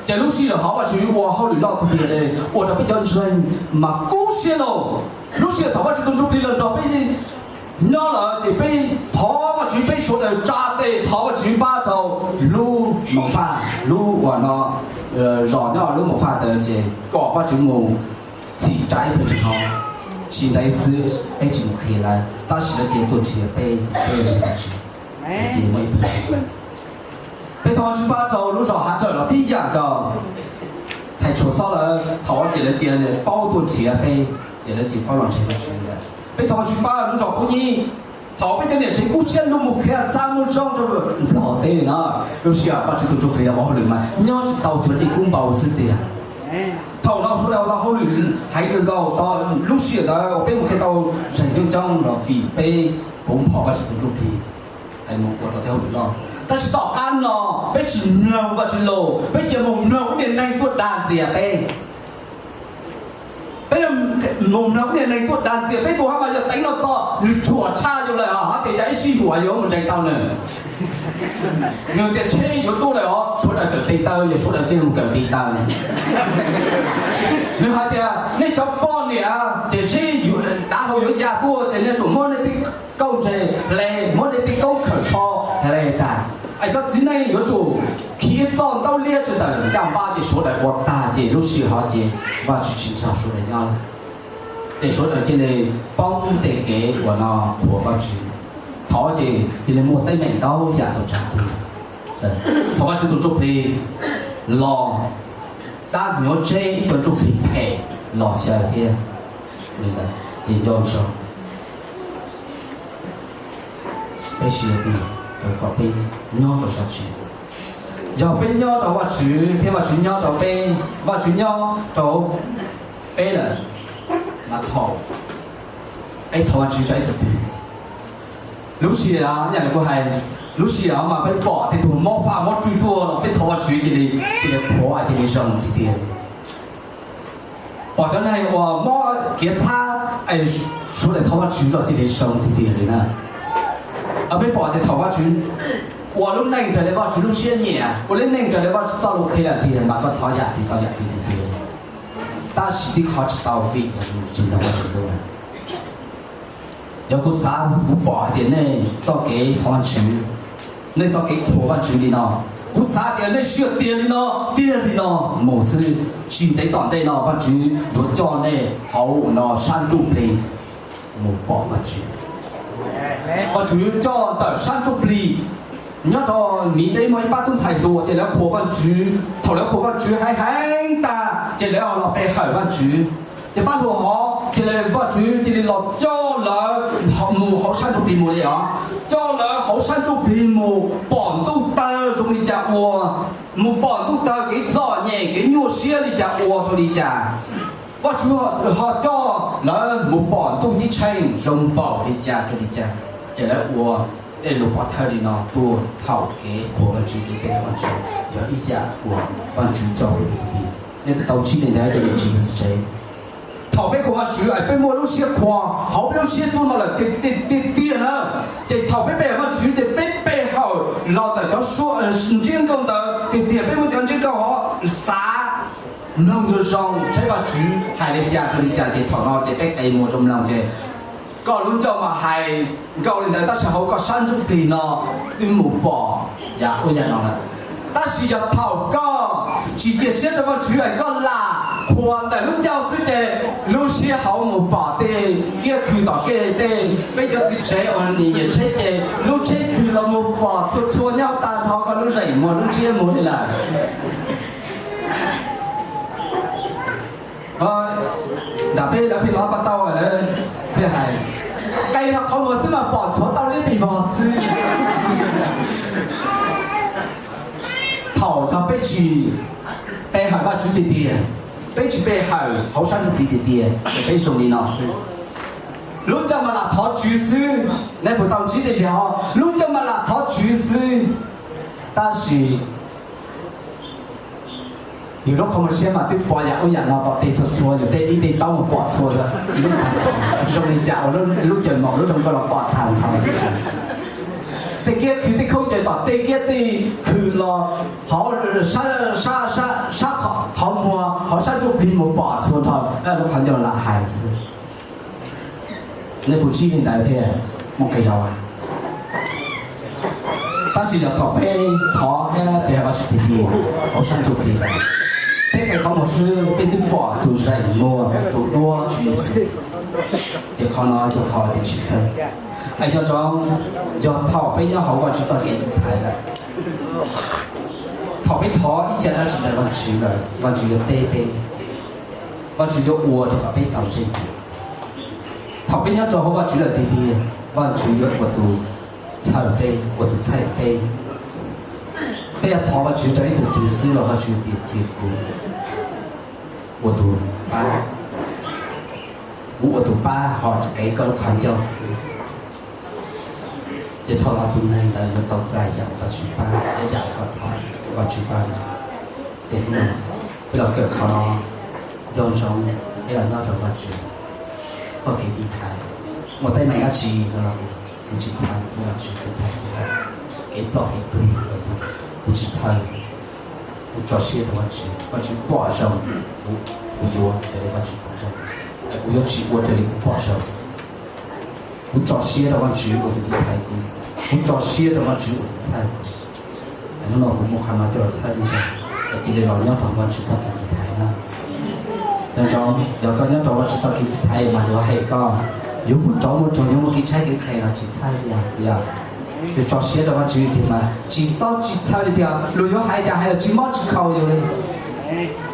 Ces lub sij hawm hov Vajtswv ua hauj lwm loj tiag tiag li, ua rau peb cov ntseeg mas kub siab lauj. Lub sij hawm thaum Vajtswv tus ntsuj plig los nrog peb nyob lawm ces peb thov Vajtswv, peb sawv daws tsa tes thov Vajtswv pab rau lub moos faj, lub uas no zos nyob lub mus faj ntawd ces kom Vajtswv mus txhim tsa ib pawg ntseeg hauv, tsis ntev xwb peb tsis mus qhia lawv, tab sis lawv cia tuaj nrhiav peb, peb ntseeg Vajtswv, ces muaj ib pawg ntseeg. Peb thov Vajtswv pab rau lub zos Hav Rawm los tib yam nkaus, thais tshuav xob lawm thaum ub ces lawv cia paub tuaj nrhiav peb, ces lawv cia paub los nrhiav Vajtswv lawm. Peb thov Vajtswv pab lub zos Kub Nyib, thaum peb cov niam tsev kub siab lug mus qhia xa mus zoo rau Nplog teb li no, lub sij hawm Vajtswv tus ntsuj plig ua hauj lwm mas nyob tsis tau cuag dej kub npau xwb tiag. Thaum no sawv daws ua tau hauj lwm heev kawg nkaus, lub sij hawm ntawd uas peb mus qhia tau ntseeg coob coob los vim peb puv npo Vajtswv tus ntsuj plig, mus ua tau tej hauj lwm loj. Tab sis tom qab no peb tsis mloog Vajtswv lus, peb cia mus mloog ib niag neeg tuaj dag ntxias peb. Peb mus mloog ib niag neeg tuaj dag ntxias peb, tus hab mas yog teev no txog nws ruam tshaj yus lawm, hab tias cas ib sij huam yuav mus ntseeg tau nws. Nws tias tsheb yuav tuaj lawm os, sawv daws kawm tes taw, yog sawv daws cia li mus kawm tes taw. Nws hais tias nej cov poj niam ces tsheb dav hlau yuav ya tuaj ces nej tsum muab nej tej kauj ntseg hle, muab nej tej kauj khawm tsho hle tag, es cov txiv neej yuav tsum khiav txoj ntaub liab rau ntawm ncaj npab ces sawv daws ua tag ces lub sij hawm ces Vajtswv tsis nrog sawv daws nyob lawm. Ces sawv daws cia li poob tej kev uas no qhuas Vajtswv. Thaum ces cia li muaj teeb meem ntau yam tau tsav tu. Thaum Vajtswv tus ntsuj plig los, dab ntxwg nyoog tseb ib co ntsuj plig phem los xyaw thiab. Li ntawd ces nco ntsoov peb sawv daws kom peb nyob rau Vajtswv. Yog peb nyob rau Vajtswv thiab Vajtswv nyob rau peb, Vajtswv nyob rau peb lawm, mas thaum peb thov Vajtswv rau ib tug twg, lub sij hawm, ib yam li kuv hais, lub sij hawm mas peb pom tej tug mob faj mob ruj tuaj los peb thov Vajtswv cia li, cia li qhuav cia li zoo tiag tiag li. Pom cov neeg uas mob kiav txhab, sawv daws thov Vajtswv los cia li zoo tiag tiag li na. Peb pom tias thaum Vajtswv ua lub neej raws li Vajtswv lub siab nyiam, ua lub neej raws li Vajtswv txoj lus qhia tiag mas koj thov yam twg tau yam twg tiag tiag li. Tab sis tib qho tsis tau vim yog yus tsis mloog Vajtswv lub. Yog kuv xav, kuv pom hais tias nej txoj kev thov Vajtswv, nej txoj kev qhuas Vajtswv li no, kuv xav tias nej siab tiag li no, tiag li no mus xwb, tsis ntev tom ntej no Vajtswv yuav coj nej hauv no sab ntsuj plig mus pom Vajtswv. Vajtswv yuav coj ntawm sab ntsuj plig. Nyob rau Miv teb muaj ib pab tub ntxhais hluas ces lawv qhuas Vajtswv, thaum lawv qhuas Vajtswv heev heev tag ces lawv los pe hawm Vajtswv. Ces pab hluas hov cia li Vajtswv cia li los coj lawv mus hauv sab ntsuj plig mus li os, coj lawv hauv sab ntsuj plig mus pom ntuj tawg zoo li cas ua, mus pom ntuj tawg kev txom nyem kev nyuaj siab li cas ua rau li cas. Vajtswv ho coj lawv mus pom ntuj ceeb tsheej zoo npaum li cas rau li cas, ces lawv ua tej lus pov thawj li no tuaj thaum kev qhuas Vajtswv kev pe hawm Vajtswv yog ib yam uas Vajtswv coj lawv tiag tiag. Nej puas tau ntsib li ntawd rau yus tsev txiv tsev? Thaum peb qhuas Vajtswv es peb muaj lub siab qhuas hauv peb lub siab tuaj no lawm tiag tiag na, ces thaum peb pe hawm Vajtswv ces peb pe hawm los ntawm cov ntsiab nkauj ntawd tiag tiag, peb muab cov ntsiab nkauj hov xav mloog zoo zoo saib Vajtswv hais li cas rau li cas, ces thaum no ces peb qe mus zoo mloog ces koj lub ncauj mas hais nkauj li ntawd tab sis hauv koj sab ntsuj plig no twb mus pom yam ub yam no lawm. Tab sis yog thaum koj tsis cia siab rau Vajtswv es koj lam qhuas ntawm lub ncauj xwb ces lub siab hauv mus pom tej kiab khw tom kej tej, peb cov txiv tsev uas nyiam tsheb ces lub tsheb twg los mus pom txhua txhua nyob tag nrho koj lub zeem muag lub ntsiab muag li lawm. Nram peb lawv pheej los paj tauj lawv pheej hais, qe hlo qhov muag xwb mas pom txhua tauj liab pes vog xwb. Thaum yog peb tsis pe hawm Vajtswv tiag tiag, peb tsis pe hawm hauv sab ntsuj plig tiag tiag es peb zoo li no xwb. Lub ncauj mas lam thov Tswv xwb, nej puas tau ntsib tej zaum ho lub ncauj mas lam thov Tswv xwb, tab sis yus lub qhov muag siab mas twb pom yam ub yam no tom tej txhua txhua, yus tej dib tej taub mas pom txhua, zoo li cas ua lub caws maum lub zoo nkauj los pom tag nrho. Tej kiab khw tej khaub ncaws tom tej kiab tej khw los hauv sab qhov muag hauv sab ntsuj plig mus pom txhua nrho, lub qhov ncauj lam hais xwb. Nej puas ntsib li ntawd thiab? Muaj qee zaus Tab sis yog thaum peb thov thiab peb hais Vajtswv tiag tiag hauv sab ntsuj plig ntawd, peb qhia qhov muag xwb peb twb pom tus zeem muag tus duab tswv xwm, ces qhov no yog qhov tias tsis txhawj. Es nco ntsoov, yog thaum peb nyob hauv Vajtswv txoj kev tiv thaiv lawm, thaum peb thov ib yam dab tsi ntawm Vajtswv lawm, Vajtswv yuav teb peb, Vajtswv yuav ua rau kom peb tau ntsej muag. Thaum peb nyob rau hauv Vajtswv lawm tiag tiag, Vajtswv yuav ua tus txhawj peb, ua tus txhawj peb. Peb yuav thov Vajtswv rau ib tug twg xwb los Vajtswv tias cia kuv ua tus pab, kuv ua tus pab ho tsis qev koj lub qhov ncauj xwb. Ces thaum no tus neeg ntawd yuav tau txais yam Vajtswv pab, yam koj thov Vajtswv pab no. Ces hnub no peb los kawm qhov no, nco ntsoov peb los nyob rau Vajtswv txoj kev tiv thaiv. Muaj teeb meem dab tsi no los kuv tsis txhawj, Vajtswv tiv thaiv kuv. Kev ploj kev tuag, kuv tsis txhawj. Kuv tso siab rau Vajtswv, Vajtswv pom zoo, kuv yuav raws li Vajtswv pom zoo, es kuv yuav tsis ua raws li kuv pom zoo. Kuv tso siab rau Vajtswv ua tus tiv thaiv kuv, kuv tso siab rau Vajtswv ua tus txhawj kuv. Hnub no kuv muaj qhov no coj los txhawb nej, es cia li los nyob rau Vajtswv txoj kev tiv thaiv na. Nco ntsoov, yog koj nyob rau Vajtswv txoj kev tiv thaiv mas yuav hais koj, yuav muaj rov muaj rog, yuav muaj kev tshaib kev qhev los tsis txhawj li os. Yog tso siab rau Vajtswv tiag mas tsis txhob tsis txhawj li tiag, luag yuav hais cas hais los tsis mob tsis khaus yus li.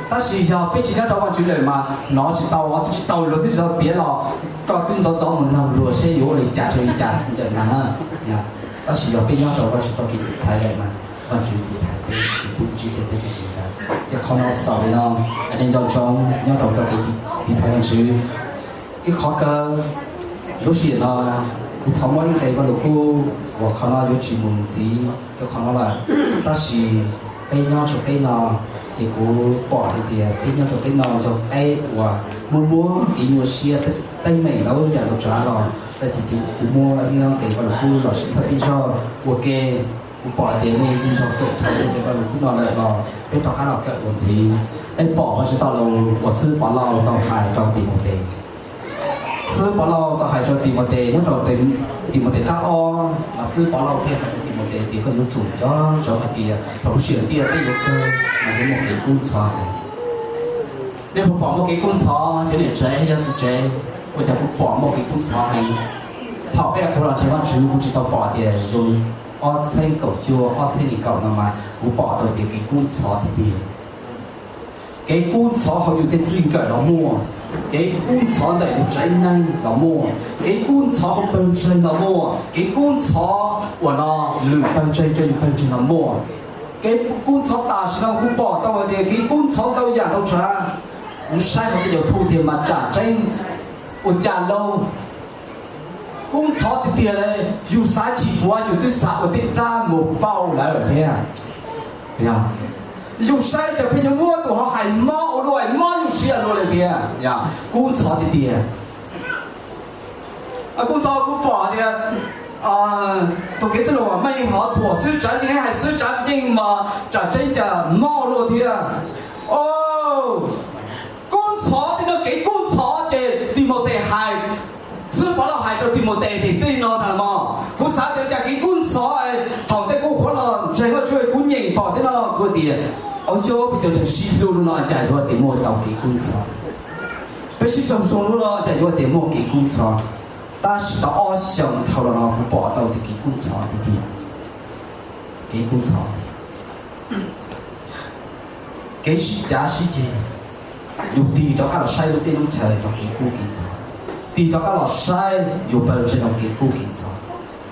Tab sis yog peb tsis nyob rau Vajtswv lawm mas hnov tsis tau, twb tsis tau, luag twb tsis tau piav los, koj twb ntxov ntxov mus nug luag seb yuav ua li cas rau li cas ntawm ntag na. Tab sis yog peb nyob rau Vajtswv txoj kev tiv thaiv lawm mas Vajtswv tiv thaiv peb tsis pub ntsib tej teeb meem li ntawd. Ces qhov no xaus li no, nej nco ntsoov nyob rau txoj kev tiv thaiv Vajtswv. Ib qhov kawg, lub sij hawm no kuv thov muab ib nqe Vaj Lug Kub uas qhov no yuav tsis mus ntxiv rau qhov no lawm, tab sis peb nyob rau teb no, ces kuv pom hais tias peb nyob rau teb no yog peb uas muaj muab kev nyuaj siab teeb meem ntau yam ntau tsav los, tab sis kuv muab ib nqe Vaj Lug Kub los sib txhawb ib zaug ua ke. Kuv pom hais tias nej yeej nrog kawm tau nqe Vaj Lug Kub no lawm los peb rov qab los kawm dua ntxiv. Peb pom Vajtswv txoj lus uas xib hwb Pov Lauj tau hais rau Timautes. Xib hwb Pov Lauj tau hais rau Timautes nyob rau Timautes tsab ob, mas xib hwb Pov Lauj thiaj hais rau Timautes tias koj yuav tsum nco ntsoov hais tias thaum lub sij hawm ntiaj teb yuav kawg mas yuav muaj kev kub ntxhov heev. Nej puas pom muaj kev kub ntxhov cov niam tsev yog txiv tsev? Ua cas kuv pom muaj kev kub ntxhov heev? Thaum peb qhuav los ntseeg Vajtswv kuv tsis tau pom tias zoo. Ob txhiab kaum cuaj, ob txhiab nees nkaum no mas kuv pom tau tias kev kub ntxhov tiag tiag. Kev kub ntxhov hauv yus tej txij nkawm los muaj, kev kub ntxhov ntawm yus tsev neeg los muaj, kev kub ntxhov hauv pawg ntseeg los muaj, kev kub ntxhov uas no lwm pawg ntseeg rau yus pawg ntseeg los muaj. Kev kub ntxhov tam sim no kuv pom tau hais tias kev kub ntxhov ntau yam ntau tsav. Kuv saib hauv tej YouTube tiag mas tsam tseeb ua cas lauj, kub ntxhov tiag tiag li. Yus xav chim puav yus twb xav ua tej rab mus pauj lawv thiab. Yus saib cas pheej yuav muab tus ho hais mob ua luaj, mob yus siab luaj li thiab. Kub ntxhov tiag tiag. Kub ntxhov kuv pom tias tus kev txwj laus Vam Meej ho thuam xwb, tsav yeej hais xwb, tsav yeej mas tsam tseeb cas mob ua luaj thiab. Kub ntxhov tej no, kev kub ntxhov ces Timautes hais, xib hwb Pov Lauj hais rau Timautes tias tej no ntag mog. Kuv xav tias cas kev kub ntxhov, thaum ntej kuv qhuav los ntseeg Vajtswv kuv nyeem pom tej no kuv tias, au yog peb cov ntseeg sib hlub no cas yuav tias muaj tau kev kub ntxhov. Peb sib raug zoo lub no cas yuav tias muaj kev kub ntxhov. Tab sis tau ob xyoos dhau los no kuv pom tau tias kev kub ntxhov tiag tiag. Kev kub ntxhov tiag. Kev sib cav sib ceg, yus tig rov qab los saib lub teb lub chaw rau kev kub kev ntxhov, tig rov qab los saib yus pawg ntseeg rau kev kub kev ntxhov,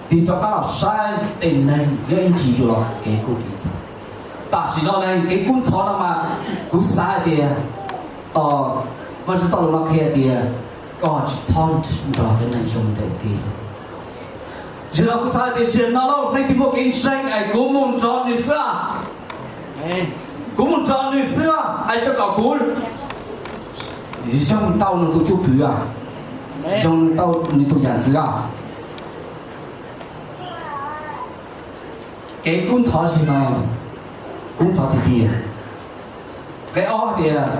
tig rov qab los saib tej neeg nyob ib ncig yus los kev kub kev ntxhov. Tam sim no ne kev kub ntxhov no mas kuv xav hais tias, tos, Vajtswv txoj lus no qhia tias koj tsis txhob nrog cov neeg zoo li ntawd ua ke. Zaum no kuv xav hais tias zaum no lauj, leej twg muaj kev ntseeg es kuv mus nrog nws xwb, kuv mus nrog nws xwb, es tso kom kuv yoog tau nws tus cwj pwm, yoog tau nws tus yam ntxwv. Kev kub ntxhov zaum no, kub ntxhov tiag tiag. Nqe ob tias,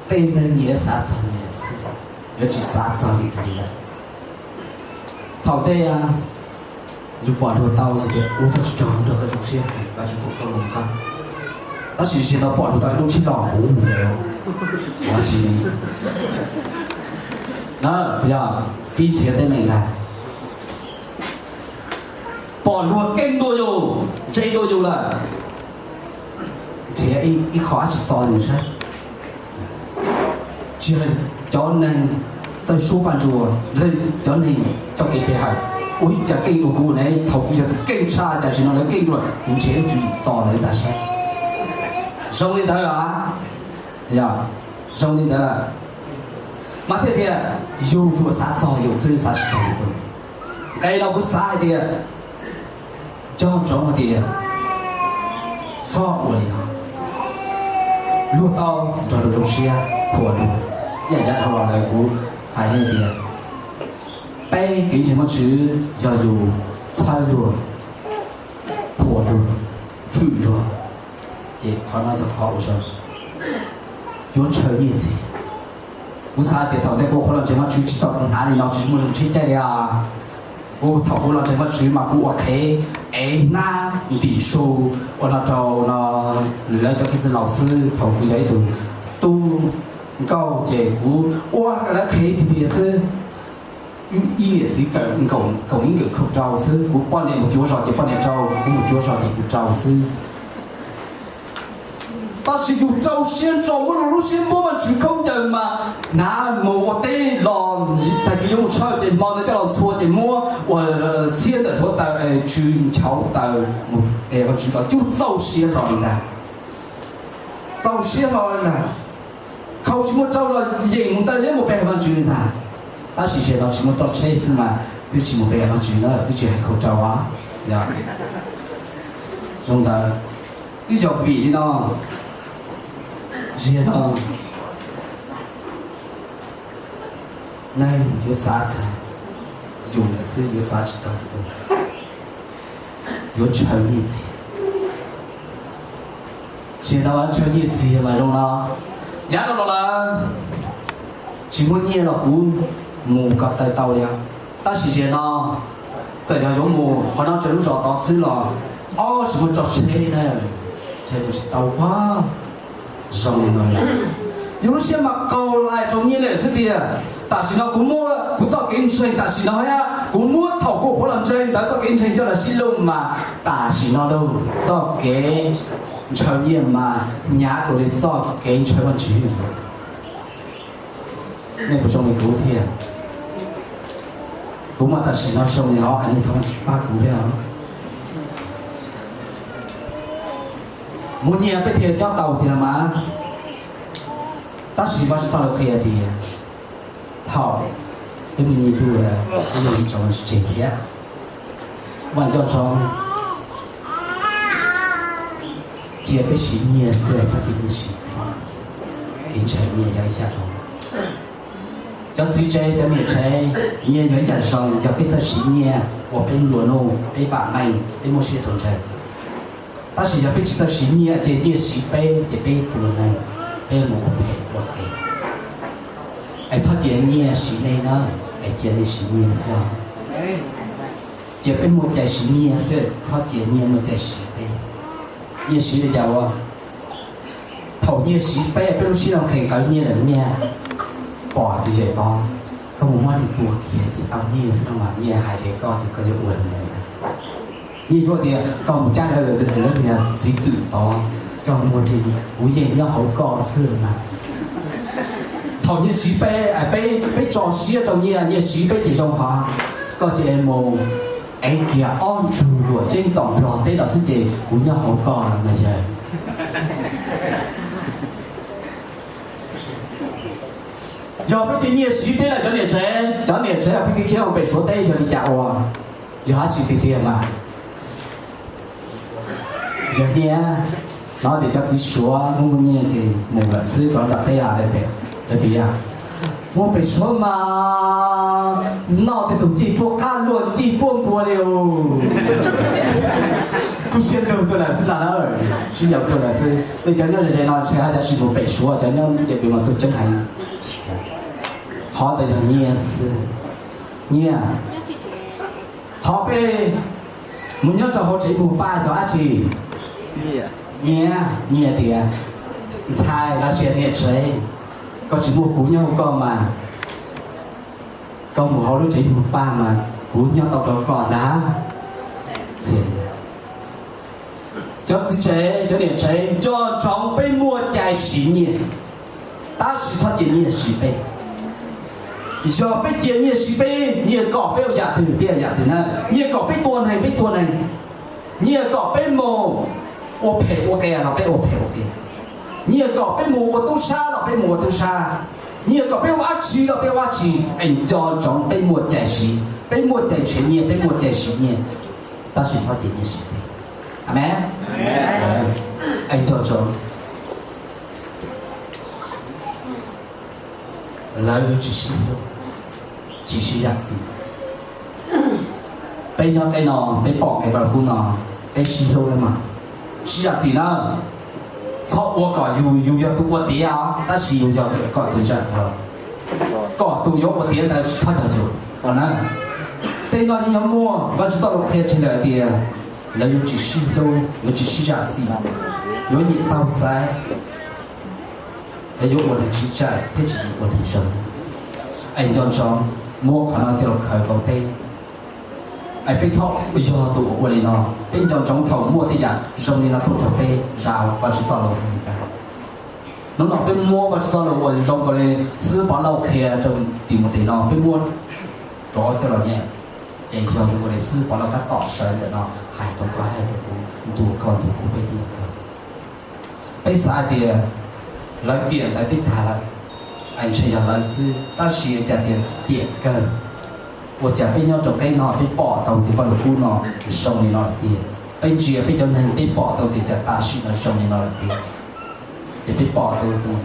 tej neeg nyias xav txog nyias xwb, yuav tsis xav txog li lawm. Thaum ntej, Yus pom luag tau yus tias ua Vajtswv tsaug nrog koj zoo siab, Vajtswv foom koob hmoov rau koj. Tab sis zaum no pom luag tau ib lub tsheb los kuv mus lawm, ua tsis na, yog pib nrhiav teeb meem ntag. Pom luag keej dua yus, ntse dua yus lawm, nrhiav ib qho dab tsi txo nws saib. Tsis hais cov neeg txawj suab paj nruas, cov neeg coj kev pe hawm, ua ib cas keej dua kuv ne, thaum kuv yog tus keej tshaj, tam sim no lawv keej dua, kuv nrhiav ib tswv yim txo lawv ntag saib. Zoo li ntawd a, yog zoo li ntawd lawm, mas thiaj tias yus tsuas xav txog yus xwb, xav tsis txog lwm tus. Nqe no kuv xav hais tias, nco ntsoov hais tias, txhob ua li no, luag tau nrog luag zoo siab, qhuas luag. Ib yam yav dhau los lawm kuv hais nej tias, peb kev ntseeg Vajtswv yog yus txhawb luag, qhuas luag, hwm luag, ces qhov no yog qhov uas zoo, yuav ntshaw nyiaj txiag. Kuv xav tias thaum ntej kuv ua qhuav los ntseeg Vajtswv tsis tau hnav li no, tsis muaj zoo tsheb caij li os. Kuv thaum kuv los ntseeg Vajtswv mas kuv ua qhev, ev hnab ntim su ua no rau no, lawv cov kev txwj laus xwb. Thaum kuv yog ib tug tub nkauj ces kuv ua lawv qhev tiag tiag xwb. Ib niam txiv kawm nkaum ib nkawm khau rau xwb, kuv poj niam mus cuav zos ces poj niam rau, kuv mus cuav zos ces kuv rau xwb. Tab sis yus rau siab ntso muab lub siab muab Vajtswv khaub ncaws mas hnav mus ua teb los, tag kis yuav mus tshawj ces hmo ntawd coj los ntxhua ces muab ua txhiab ntawm hluav taws, tsw nchauv taws, Vajtswv los cub txaus siab hlo li ntag. Txaus siab hlo li ntag. Khau tsis muaj rau los yeem mus taw liab mus pe hawm Vajtswv li ntag. Tab sis zaum no tsis muaj rau tsheb xwb mas twb tsis mus pe hawm Vajtswv na, twb tsis hais khau rau os. Zoo ntawd, twb yog vim li no, zaum no neeg yuav xav txog yus lawm xwb, yuav xav tsis txog lwm tus, yuav ntshaw nyiaj txiag. Zaum no ntshaw nyiaj txiag mas zoo no, yav no los lawm tsis muaj nyiaj los kuv mus ko taw tau li os. Tab sis zaum no txawm yog yuav mus qhov no tseem lub zos tod xwb los, ob, tsis muaj rau tsheb na, ntshe mus tsis tau. Zoo li no, yus lub siab mas qaug lais rau nyiaj lawm xwb tiag. Tam sim no kuv muab kuv txoj kev ntseeg tam sim no thiab kuv muab thaum kuv ua qhuav los ntseeg ntawd txoj kev ntseeg coj los sib luag mas tam sim no lauj, txoj kev ntshaw nyiaj mas hnyav dua li txoj kev ntshaw Vajtswv. Nej puas zoo li kuv thiab? Kuv mas tam sim no zoo li os, nej thov Vajtswv pab kuv thiab os. Muaj nyiaj peb thiaj nyob tau tiag los mas. Tab sis Vajtswv txoj lus qhia tias thaum peb muaj nyiaj tug, peb yeej tsis tso Vajtswv tseg thiab. Vaj nco ntsoov, cia peb siv nyiaj xwb, txhob cia nyiaj siv peb. Kev ntshaw nyiaj yog ib yam zoo. Cov txiv tsev cov niam tsev, nyiaj yog ib yam zoo, yog peb txawj siv nyiaj ua peb nplua nuj, peb vam meej, peb muaj siab rau ntshaw. Tab sis yog peb tsis txawj siv nyiaj, cia nyiaj siv peb ces peb tua neeg, peb mus ua phem ua qias. Es txhob cia nyiaj siv nej na, es cia nej siv nyiaj xwb. Cia peb muaj cai siv nyiaj xwb, txhob cia nyiaj muaj cai siv peb. Nyiaj siv li cas ua? Thaum nyiaj siv peb, peb lub siab no nqhis nqawv nyiaj lawm, nyiaj pom tus yawm tod, koj mus muab nws tua kiag ces tau nyiaj xwb no mas, nyiaj hais li koj ces koj yuav ua li ntawd. Nyiaj yuav tias koj mus cab lawv, lawv niag txiv twm tod coj muag ces kuv yeej nyob hauv koj xwb mas. Thaum nyiaj siv peb, peb, peb tso siab rau nyiaj, nyiaj siv peb ces zoo hov, koj cia li mus ev kiag ob ntsug luam xyeeb tom Nplog teb los xwb ces kuv nyob hauv koj los mas yawg. Yog peb cia nyiaj siv peb lawm cov niam tsev, cov niam tsev peb khiav khiav mus pem Suav teb yog li cas ua? Yog dab tsi tiag tiag mas? Yog nyiaj, hnov tias cov txiv Suav muaj muaj nyiaj ces mus lawm xwb, rov nram teb lawm pem, lawv pem, mus pem Suav mas noj tej tus ncej puab qab luaj ncej puab npua li os. Kub siab lug tuaj lawm xwb ntag na, sib yaum tuaj lawm xwb. Nej cov nyob ze ze no ntshe haj yam tsis mus pem Suav, cov nyob Điện Biên mas tuaj coob heev. Qhov ntawd yog nyiaj xwb. Nyiaj. Qhov peb Mus nyob rau hauv tsev ib mus pab yog dab tsi? Nyiam, nyiam tias ntxhais los sis niam tsev, koj tsis muaj kuv nyob hauv koj mas, koj mus hauv lub tsev ib mus pab mas kuv nyob tau rau koj ntag. Cov txiv tsev, cov niam tsev, nco ntsoov peb muaj cai siv nyiaj, tab sis txhob cia nyiaj siv peb. Yog peb cia nyiaj siv peb, nyiaj kom peb ua yam twg peb ua yam twg na, nyiaj kom peb tua neeg peb tua neeg, nyiaj kom peb mus ua phem ua qias los peb ua phem ua qias, nyiaj kom peb mus ua tub sab los peb mus ua tub sab, nyiaj kom peb ua dab tsi los peb ua dab tsi. Es nco ntsoov peb muaj cai siv, peb muaj cai nrhiav nyiaj, peb muaj cai siv nyiaj, tab sis txhob cia nyiaj siv peb. Amees. Es nco ntsoov, lawv yuav tsis sib hlub, tsis sib zam txim. Peb nyob tej no peb pom kev pab lug kub no, peb sib hlub lawm mas, sib zam txim na. Txhob ua kom yus, yus yog tus ua tiav, tab sis yus yog kom tus zam dhau, kom tus yuav ua tiav ntawd txhob yog yus na. Tej no yeej yuav muaj, Vajtswv txoj lus qhia tseg lawm tias lawv yuav tsis sib hlub, yuav tsis sib zam txim, yuav nyiam taug xaiv, lawv yuav ua neeg sib tsaim thiab tsis ua neeg zoo. Es nco ntsoov muab qhov no coj los khaws rau peb. Es peb txhob yog tus uas ua li no. Peb nco ntsoov thaum muaj tej yam zoo li no tuaj rau peb, zam Vajtswv txoj lus hais li cas. Hnub no peb muab Vajtswv txoj lus uas zoo nkaus li Xib Pov Lauj qhia rau Timautes no, peb muab rov coj los nyeem, ces yog zoo nkaus li Xib Pov Lauj tab tom sawv ntawm no hais rau koj, hais rau kuv, ntuas koj ntuas kuv peb tib neeg kawg. Peb xav hais tias lawv tiam ntawd twb tag lawm, es ntshe yog lawv xwb, tab sis ua cas tias tiam kawg. Ua cas peb nyob rau qeb no peb pom tau tias Vaj Lug Kub no zoo li no lawm tiag. Peb ntsia peb cov neeg peb pom tau tias cas tam sim no zoo li no lawm tiag. Ces peb pom tau tias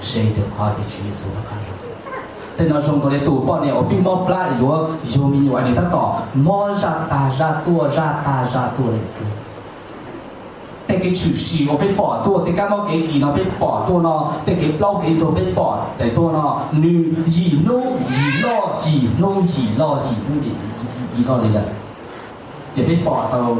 ze rau qhov tias Tswv Yexus rov qab los. Tej no zoo nkaus li tus poj niam uas pib mob plab yuav yug me nyuam, nws tab tom mob zaj tag zaj tuaj, zaj tag zaj tuaj li xwb. Tej kev tshwm sim uas peb pom tuaj, tej kab mob kev kis no peb pom tuaj no, tej kev plaub kev ntug peb pom tes tuaj no, nws yim hnub yim loj, yim hnub yim loj, yim hnub yim loj li lawm. Ces peb pom tau,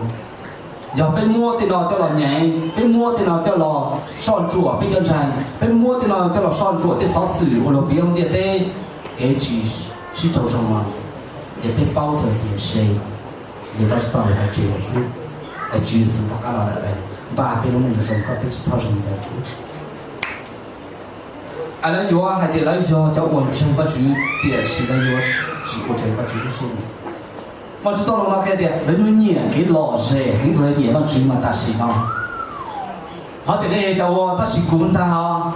yog peb muab tej no coj los nyeem, peb muab tej no coj los soj ntsuam peb cov ntseeg, peb muab tej no coj los soj ntsuam tej xov xwm uas luag piav lub ntiaj teb, kev tsis sib raug zoo no, ces peb paub tau tias ze, ces Vajtswv txoj lus hais tseg lawm xwb. Es Tswv Yexus rov qab los lawm, npaj peb lub neej zoo zoo kom peb tsis txhob zoo li ntawd xwb. Es lawv yuav hais tias lawv yog cov uas ntseeg Vajtswv, tiam sis lawv yuav tsis ua raws Vajtswv lub siab nyiam. Vajtswv txoj lus no qhia tias lawv nyiam kev lom zem heev dua nyiam Vajtswv mas tam sim no. Qhov tias nej cov ua tab sis kuv ntag os,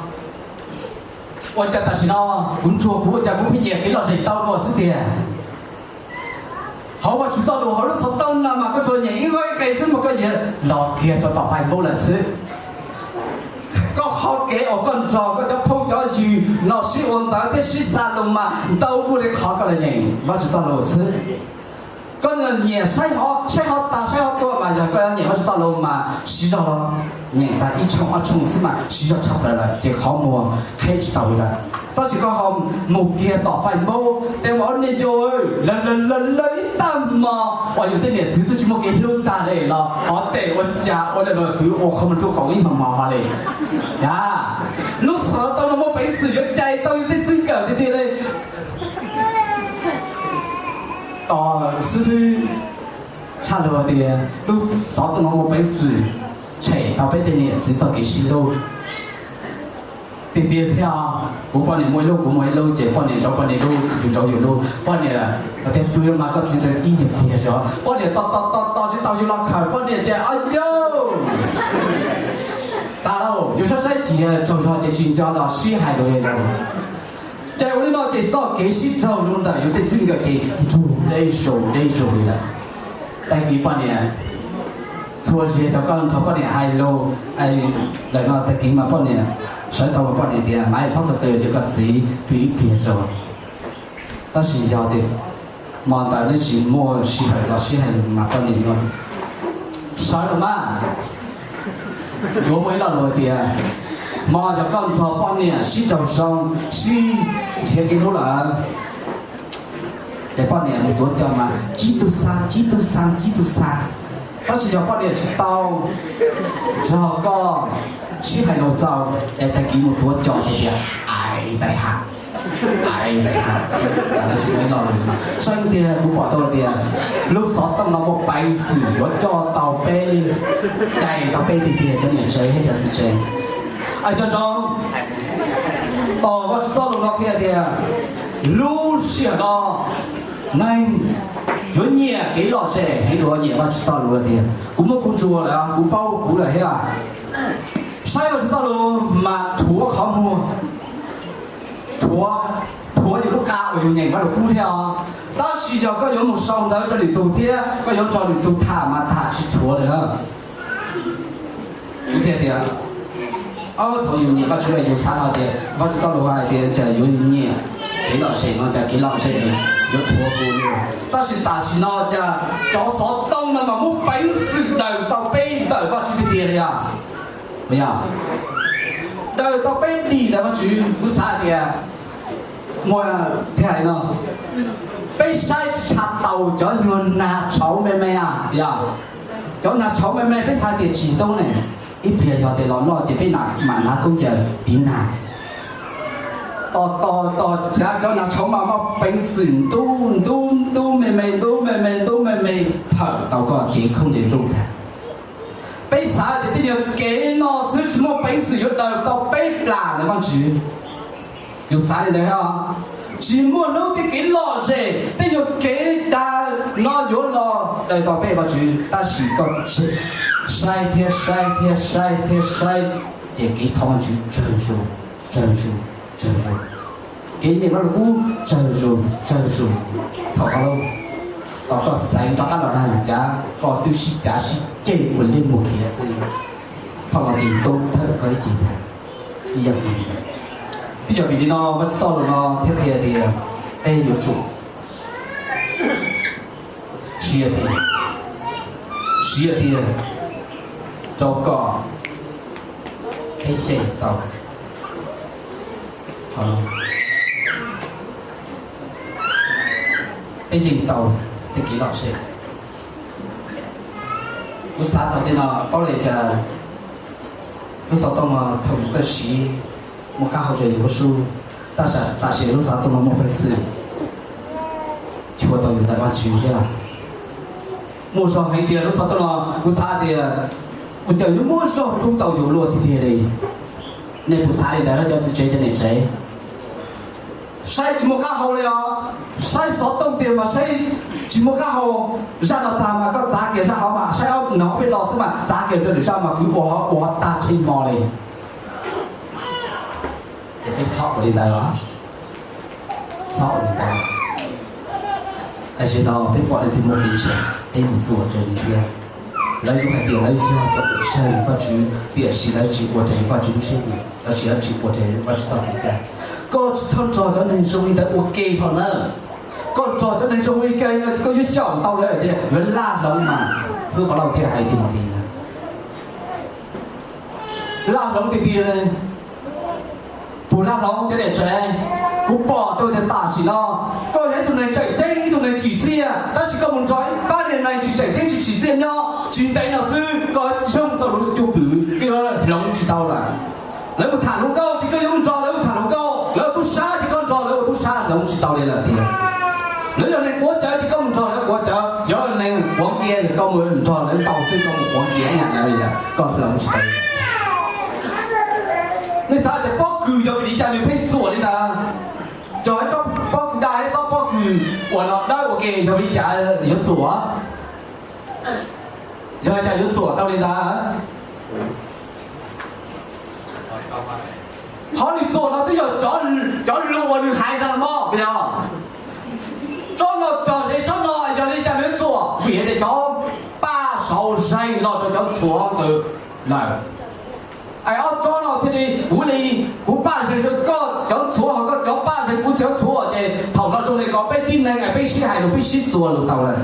ua cas tam sim no kuv ntsuag kuv ua cas kuv pheej nyiam kev lom zem tau dua xwb tiag. Hauv Vajtswv txoj lus hauv lub xov tooj no mas koj tsuas nyeem ib qho ib qe xwb mas koj yuav los kiag rau tom Facebook lawm xwb. Koj qhov kev uas koj nrog koj cov phooj cov ywg no sib ua ntawv thiab sib xa lus mas ntau dua li qhov koj los nyeem Vajtswv txoj lus xwb. Koj nyiam saib hov saib hov tas saib hov tuaj mas yog koj nyiam Vajtswv txoj lus mas siv zog los nyeem tas ib tshooj ob tshooj xwb mas siv zog tshaj plaws lawm ces qhov muag qheb tsis tau li lawm. Tab sis koj ho mus kiag tom Facebook tej mas ob niag yau lawv lawv lawv ib tag hmo uas yus tej niam txiv twb tsis muaj kev hlub tag li los hov tes ua cas ua li los kwv ua qhov muag nruj qoom ib hmos hmo ho li. Lub xov tooj no muaj peev xwm yuav cais tau yus tej txij nkawm tiag tiag li. Tos xwb xwb, tshaj lug tias lub xov tooj no muaj peev xwm tshem tau peb tej niam txiv txoj kev sib hlub tiag tiag thiab. Kuv poj niam muaj ib lub, kuv muaj ib lub, ces poj niam ntsaub poj niam lub, yus ntsaub yus lub. Poj niam tias pw mas koj txiv ntawd ib nyuag pliag zog, poj niam tos tos tos tos tsis tau yus los khawm poj niam ces o yau, tas lauj, yus saib saib tsis tsaug zog ces tsis nco los sib hais lus li lauj. Ces ua li no ces txoj kev sib raug rau ntawm yus tej txij nkawm ces nrug deb zaus deb zaus li lawm. Tag kis poj niam txhua zaus thaum koj nrog poj niam hais lus lawm no tag kis mas poj niam sawv tau mas poj niam tias mas txhob txhawj txhawj ces koj txiv pw ib pliag zog. Tab sis yog tias hmo ntawd neb tsis muaj sij hawm los sib hais lus mas poj niam yuav sawv los mas. Yuav muaj ib lo lus hais tias hmo yog koj nrog poj niam sib raug zoo, sib nrhiav kev hlub lawm, ces poj niam mus tuav coj mas cib tug xa, cib tug xa, cib tug xa. Tab sis yog poj niam tsis tau nrog koj sib hais nug txaus, ces tag kis mus tuav cos tias, ai, tais ha, ai, tais ha, tsis muaj ib lo lus. Saib tiag, kuv pom tau tias lub xov tooj no muaj peev xwm yuav coj tau peb, cais tau peb tiag tiag cov niam tsev thiab cov txiv tsev. Cov ntsoov, tos Vajtswv txoj lus no qhia tias lub sij hawm no neeg yuav nyiam kev lom zem heev dua nyiam Vajtswv txoj lus tiag. Kuv muab kuv ntsuas lawm, kuv paub kuv lawm thiab. Saib Vajtswv txoj lus mas rhuav qhov muag, rhuav, rhuav yus lub qa uas yus nyeem Vajluskub thiab os. Tab sis yog koj yuav mus sau ntawv rau lwm tus thiab koj yuav nrog lwm tus tham mas tham tsis rhuav li na. Kuv thiaj tias, thaum yus nyiam Vajtswv yus xav hais tias Vajtswv txoj lus hais tias cas yuav nyiam kev lom zem no, cas kev lom zem yuav rhuav kuv li. Tab sis tam sim no cas cov xov tooj no mas muaj peev xwm daws tau peb ntawm Vajtswv tiag tiag li os. Daws tau peb dim ntawm Vajtswv. Kuv xav tias muaj thiaj hais no, peb saib tsis tshua tau cov nyuag nag tshauv me me, yog cov nag tshauv me me peb xav tias tsis ntub ne, ib pliag yog tias los noj ces peb mam hnav khaub ncaws tiv nag. Tos tos tos, cov nag tshauv mas muaj peev xwm ntub ntub ntub me me ntub me me ntub me me, thawm tau koj cev khaub ncaws ntuj ntag. Peb xav tias tej nyuag kev no xwb tsis muaj peev xwm yuav daws tau peb plam ntawm Vajtswv. Yus xav li ntawd, tsis muaj hnub tej kev lom zem tej nyuag kev daws no yuav los daws tau peb Vajtswv, tab sis koj saib thiab saib thiab saib thiab saib, ces kev thov Vajtswv tsawg zus, tsawg zus, tsawg zus. Kev nyeem Vajluskub tsawg zus tsawg zus. Thaum koj, thaum koj xaiv rov qab los dag lus cav, koj twb sib cav sib ceg ua liaj muag khiav xwb. Thaum no ces tub thawm koj ib ce tag. Ib yam li, ib yam vim li no Vajtswv txoj lus no thiaj qhia tias peb yuav tsum siv tiag, siv tiag, rau kom peb yeej tau, peb yeej tau tej kev lom zem. Kuv xav txog tej no, paub li cas lub xov tooj no thaum yus txawj siv muaj qab hau rau yus lub sub, tab sis tam sim lub xov tooj no muaj peev xwm chua tau yus ntawm Vajtswv thiab. Muaj zog heev tiag lub xov tooj no, kuv xav tias ua cas yuav muaj zog rub tau yus luaj tiag tiag li. Nej puas xav li ntawd cov txiv tsev cov niam tsev? Saib tsis muaj qab hau li os. Saib xov tooj tiag mas saib tsis muaj qab hau. Zaj no tag mas koj txav kiag zaj hauv mas saib ob no peb lo xwb mas txav kiag rau lwm zaj mas kwv ua ua tag tsheb mo li. Ces peb txhob ua li ntawd os. Txhob ua li ntawd. Tam sim no peb pom leej twg muaj kev ntseeg peb mus txuas raws li thiab. Lawv yuav hais tias lawv yog cov uas ntseeg Vajtswv tiam sis lawv tsis ua raws li Vajtswv lub siab nyiam lossis lawv tsis ua raws li Vajtswv txoj kev cai. Koj tsis txhob nrog cov neeg zoo li ntawd ua ke hlo nawb. Koj nrog cov neeg zoo ua ke no ces koj yuav xyaum tau lawv tias yuav laj hloov mas, xib hwb Paulus thiaj hais tias mas tias laj hloov tiag tiag li. Puas laj hloov cov niam tsev? Kuv pom tau tias tam sim no koj yog ib tug neeg tseem ceeb, ib tug neeg tsim txiaj, tab sis koj mus nrog ib pab niag neeg tsis tseem ceeb tsis tsim txiaj nyob, tsis ntev no xwb koj yoog tau lub cub pwm, koj yuav hloov tsis tau lawm. Lawv mus tham hluas nkauj ces koj yuav mus nrog lawv mus tham hluas nkauj, lawv ua tub sab ces koj nrog lawv ua tub sab, hloov tsis tau li lawm tiag. Lawv yog neeg quav cawv ces koj mus nrog lawv quav cawv, yog neeg quav nkiav ces koj mus nrog lawv ntaus xwb, koj mus quav nkiav ib yam lawv li lawm, koj hloov tsis tau li. Nej xav tias pob kws yog vim li cas nws pheej txuam li ntawd? Cog ib tsob pob kws daj, ib tsob pob kws uas no dawb ua ke yog vim li cas yuav txuam? Yog li cas yuav txuam tau li ntawd? Qhov nws txuam no twb yog cov lus uas nws hais ntag mog, puas yog? Tsob no cog ze tsob no, yog li cas nws yuav txuam? Vim tias cov paj saud zeeg los rau cov ntxhuav ntawd lawm. Es ob tsob no thiaj li, kuv li, kuv paj zeeg rau koj cov ntxhuav, ho koj cov paj zeeg kuv cov ntxhuav, ces thaum no zoo li ko peb tib neeg es peb sib hais lus peb sib txuas lus tau lawm,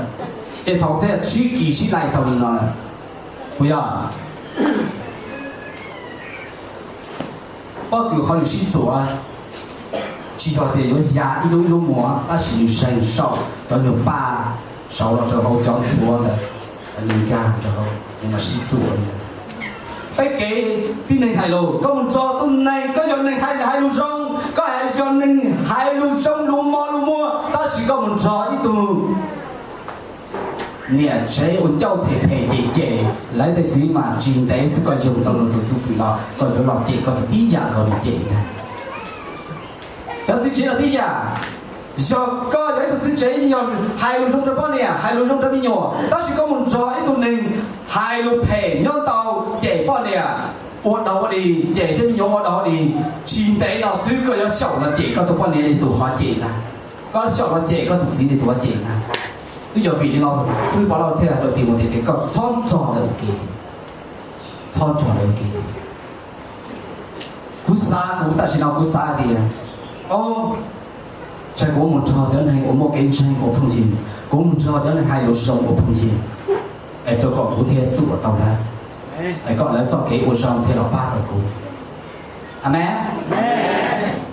ces thaum thiaj sib kis sib lais tau li no lawm, puas yog? Pob kws qhov nws sib txuas tsis yog tias yuav ya ib lub ib lub mus, tab sis nws zeeg saum cov nyuag paj saud los rau hauv cov ntxhuav ntawd. Nws nkag rau hauv, nws mam sib txuas li. Peb kev tib neeg hais lus, koj mus nrog tus neeg, koj yog neeg hais, hais lus zoo, koj hais, yog neeg hais lus zoo lus mos lus muag, tab sis koj mus nrog ib tug niam tsev uas ncauj phem phem cem cem lawv tej txiv mas tsis ntev xwb koj yoog tau luag tus cwj pwm los koj yuav los cem koj tus tib yam nkaus nws cem ntag. Cov txiv tsev los tib yam, yog koj yog ib tug txiv tsev yog hais lus zoo rau poj niam, hais lus zoo rau me nyuam, tab sis koj mus nrog ib tug neeg hais lus phem nyob ntau, cem poj niam ua dog ua dig, cem tej me nyuam ua dog ua dig, tsis ntev no xwb koj yuav xyaum los cem koj tus poj niam li tus ho cem ntag, koj xyaum los cem koj tus txiv li tus ho cem ntag. Twb yog vim li no xwb Pov Lauj thiaj hais rau Timautes tias koj txhob nrog lawv ua ke, txhob nrog lawv ua ke. Kuv xav, kuv tam sim no kuv xav hais tias, o, ntshai kuv mus nrog cov neeg uas muaj kev ntseeg ua phooj ywg, kuv mus nrog cov neeg hais lus zoo ua phooj ywg, es rau kom kuv thiaj txuam tau lawv, es kom lawv txoj kev ua zoo thiaj los pab tau kuv. Amees.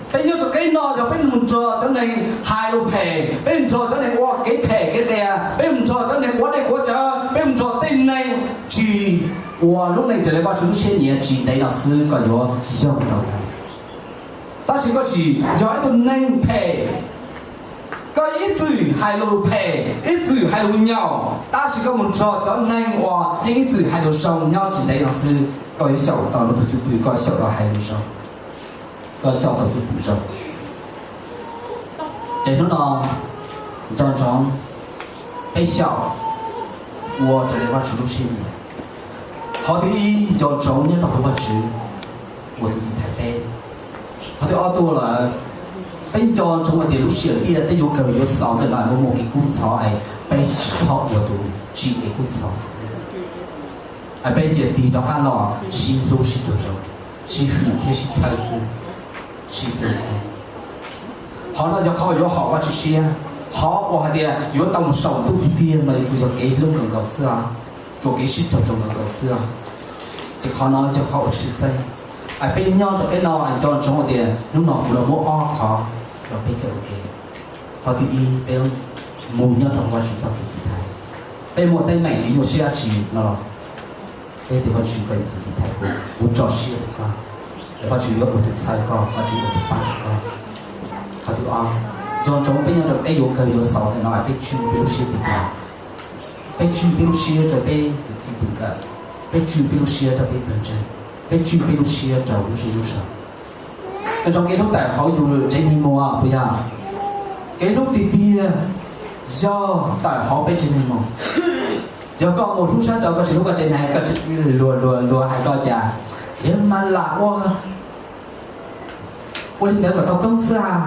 Peb nyob rau kev no yog peb mus nrog cov neeg hais lus phem, peb mus nrog cov neeg ua kev phem kev qias, peb mus nrog cov neeg quav dej quav cawv, peb mus nrog tej neeg tsis ua lub neej raws li Vajtswv lub siab nyiam, tsis ntev no xwb koj yuav yoog tau lawv. Tab sis koj sim yog ib tug neeg phem, koj ib txwm hais lus phem, ib txwm hais lus nyaum, tab sis koj mus nrog cov neeg uas yeej ib txwm hais lus zoo nyob, tsis ntev no xwb koj yuav xyaum tau lawv tus cwj pwm, koj xyaum los hais lus zoo, koj coj tau cwj pwm zoo. Ces hnub no nco ntsoov, peb xyaum ua raws li Vajtswv lub siab nyiam. Qhov thib ib, nco ntsoov nyob rau hauv Vajtswv ua tus tiv thaiv peb. Qhov thib ob tuaj lawm, peb nco ntsoov hais tias lub sij hawm tiaj peb yuav kawg yuav xaus ntawm no muaj kev kub ntxhov es peb tsis txhob ua tus tsim kev kub ntxhov xwb. Peb cia tig rov qab los sib hlub sib raug zoo, sib hwm thiab sib txhawb xwb, sib hlub xwb. Qhov no yog qhov yuav haum Vajtswv siab. Qhov uas hais tias yuav tau mus saum ntuj tiag tiag no tsuas yog kev hlub nkaus nkaus xwb os, tsuas kev sib raug zoo nkaus nkaus xwb os. Ces qhov no yog qhov uas tshwj xeeb. Peb nyob rau peb no nco ntsoov tias hnub no kuv los muab ob qhov rau peb kawm ua ke. Qhov thib ib, peb mus nyob rau Vajtswv txoj kev tiv thaiv. Peb muaj teeb meem kev nyuaj siab dab tsi no los peb tias Vajtswv koj yog tus tiv thaiv kuv, kuv tso siab rau koj, es Vajtswv yuav ua tus txhawb koj, Vajtswv yuav ua tus pab koj. Qhov thib ob, nco ntsoov peb nyob rau peb yuav kawg yuav xaus ntawm no peb tswj peb lub siab tig los, peb tswj peb lub siab rau peb tus txij tus nkawm, peb tswj peb lub siab rau peb pawg ntseeg, peb tswj peb lub siab rau lub zej lub zog. Nco ntsoov kev hlub tawm hauv yus tsev neeg mus puas yog? Kev hlub tiag tiag yog tawm hauv peb tsev neeg mus. Yog koj mus hlub sab nraud koj tsis hlub koj tsev neeg, koj luag luag luag hais koj cas, yog mas lam ua ua li ntawd kom tau koob xwb as.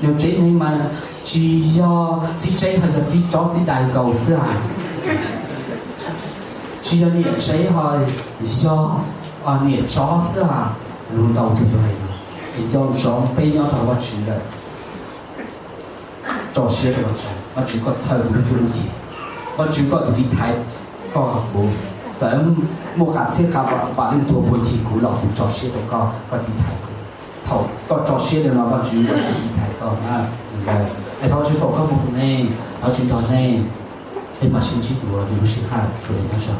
Yus tsev neeg mas tsis yog txiv tsev ho yog txiv tsov txiv dais nkaus xwb as. Tsis yog niam tsev ho yog niam tsov xwb as. Lus ntau tus yuav hais no, es nco ntsoov peb nyob rau hauv Vajtswv lawm, tso siab rau Vajtswv, Vajtswv koj txhawb kuv lub cuab lub yig, Vajtswv koj tus tiv thaiv, koj kuv, txawm muaj qas txhiab qas vam leej tuag puag ncig kuv los kuv tso siab rau koj, koj tiv thaiv kuv. Thaum koj tso siab li no Vajtswv, Vajtswv tiv thaiv koj na. Es thov Vajtswv foom koob hmoov rau nej, thov Vajtswv nrog nej, peb mam sib ntsib dua lwm lub sij hawm, sawv daws nyob zoo.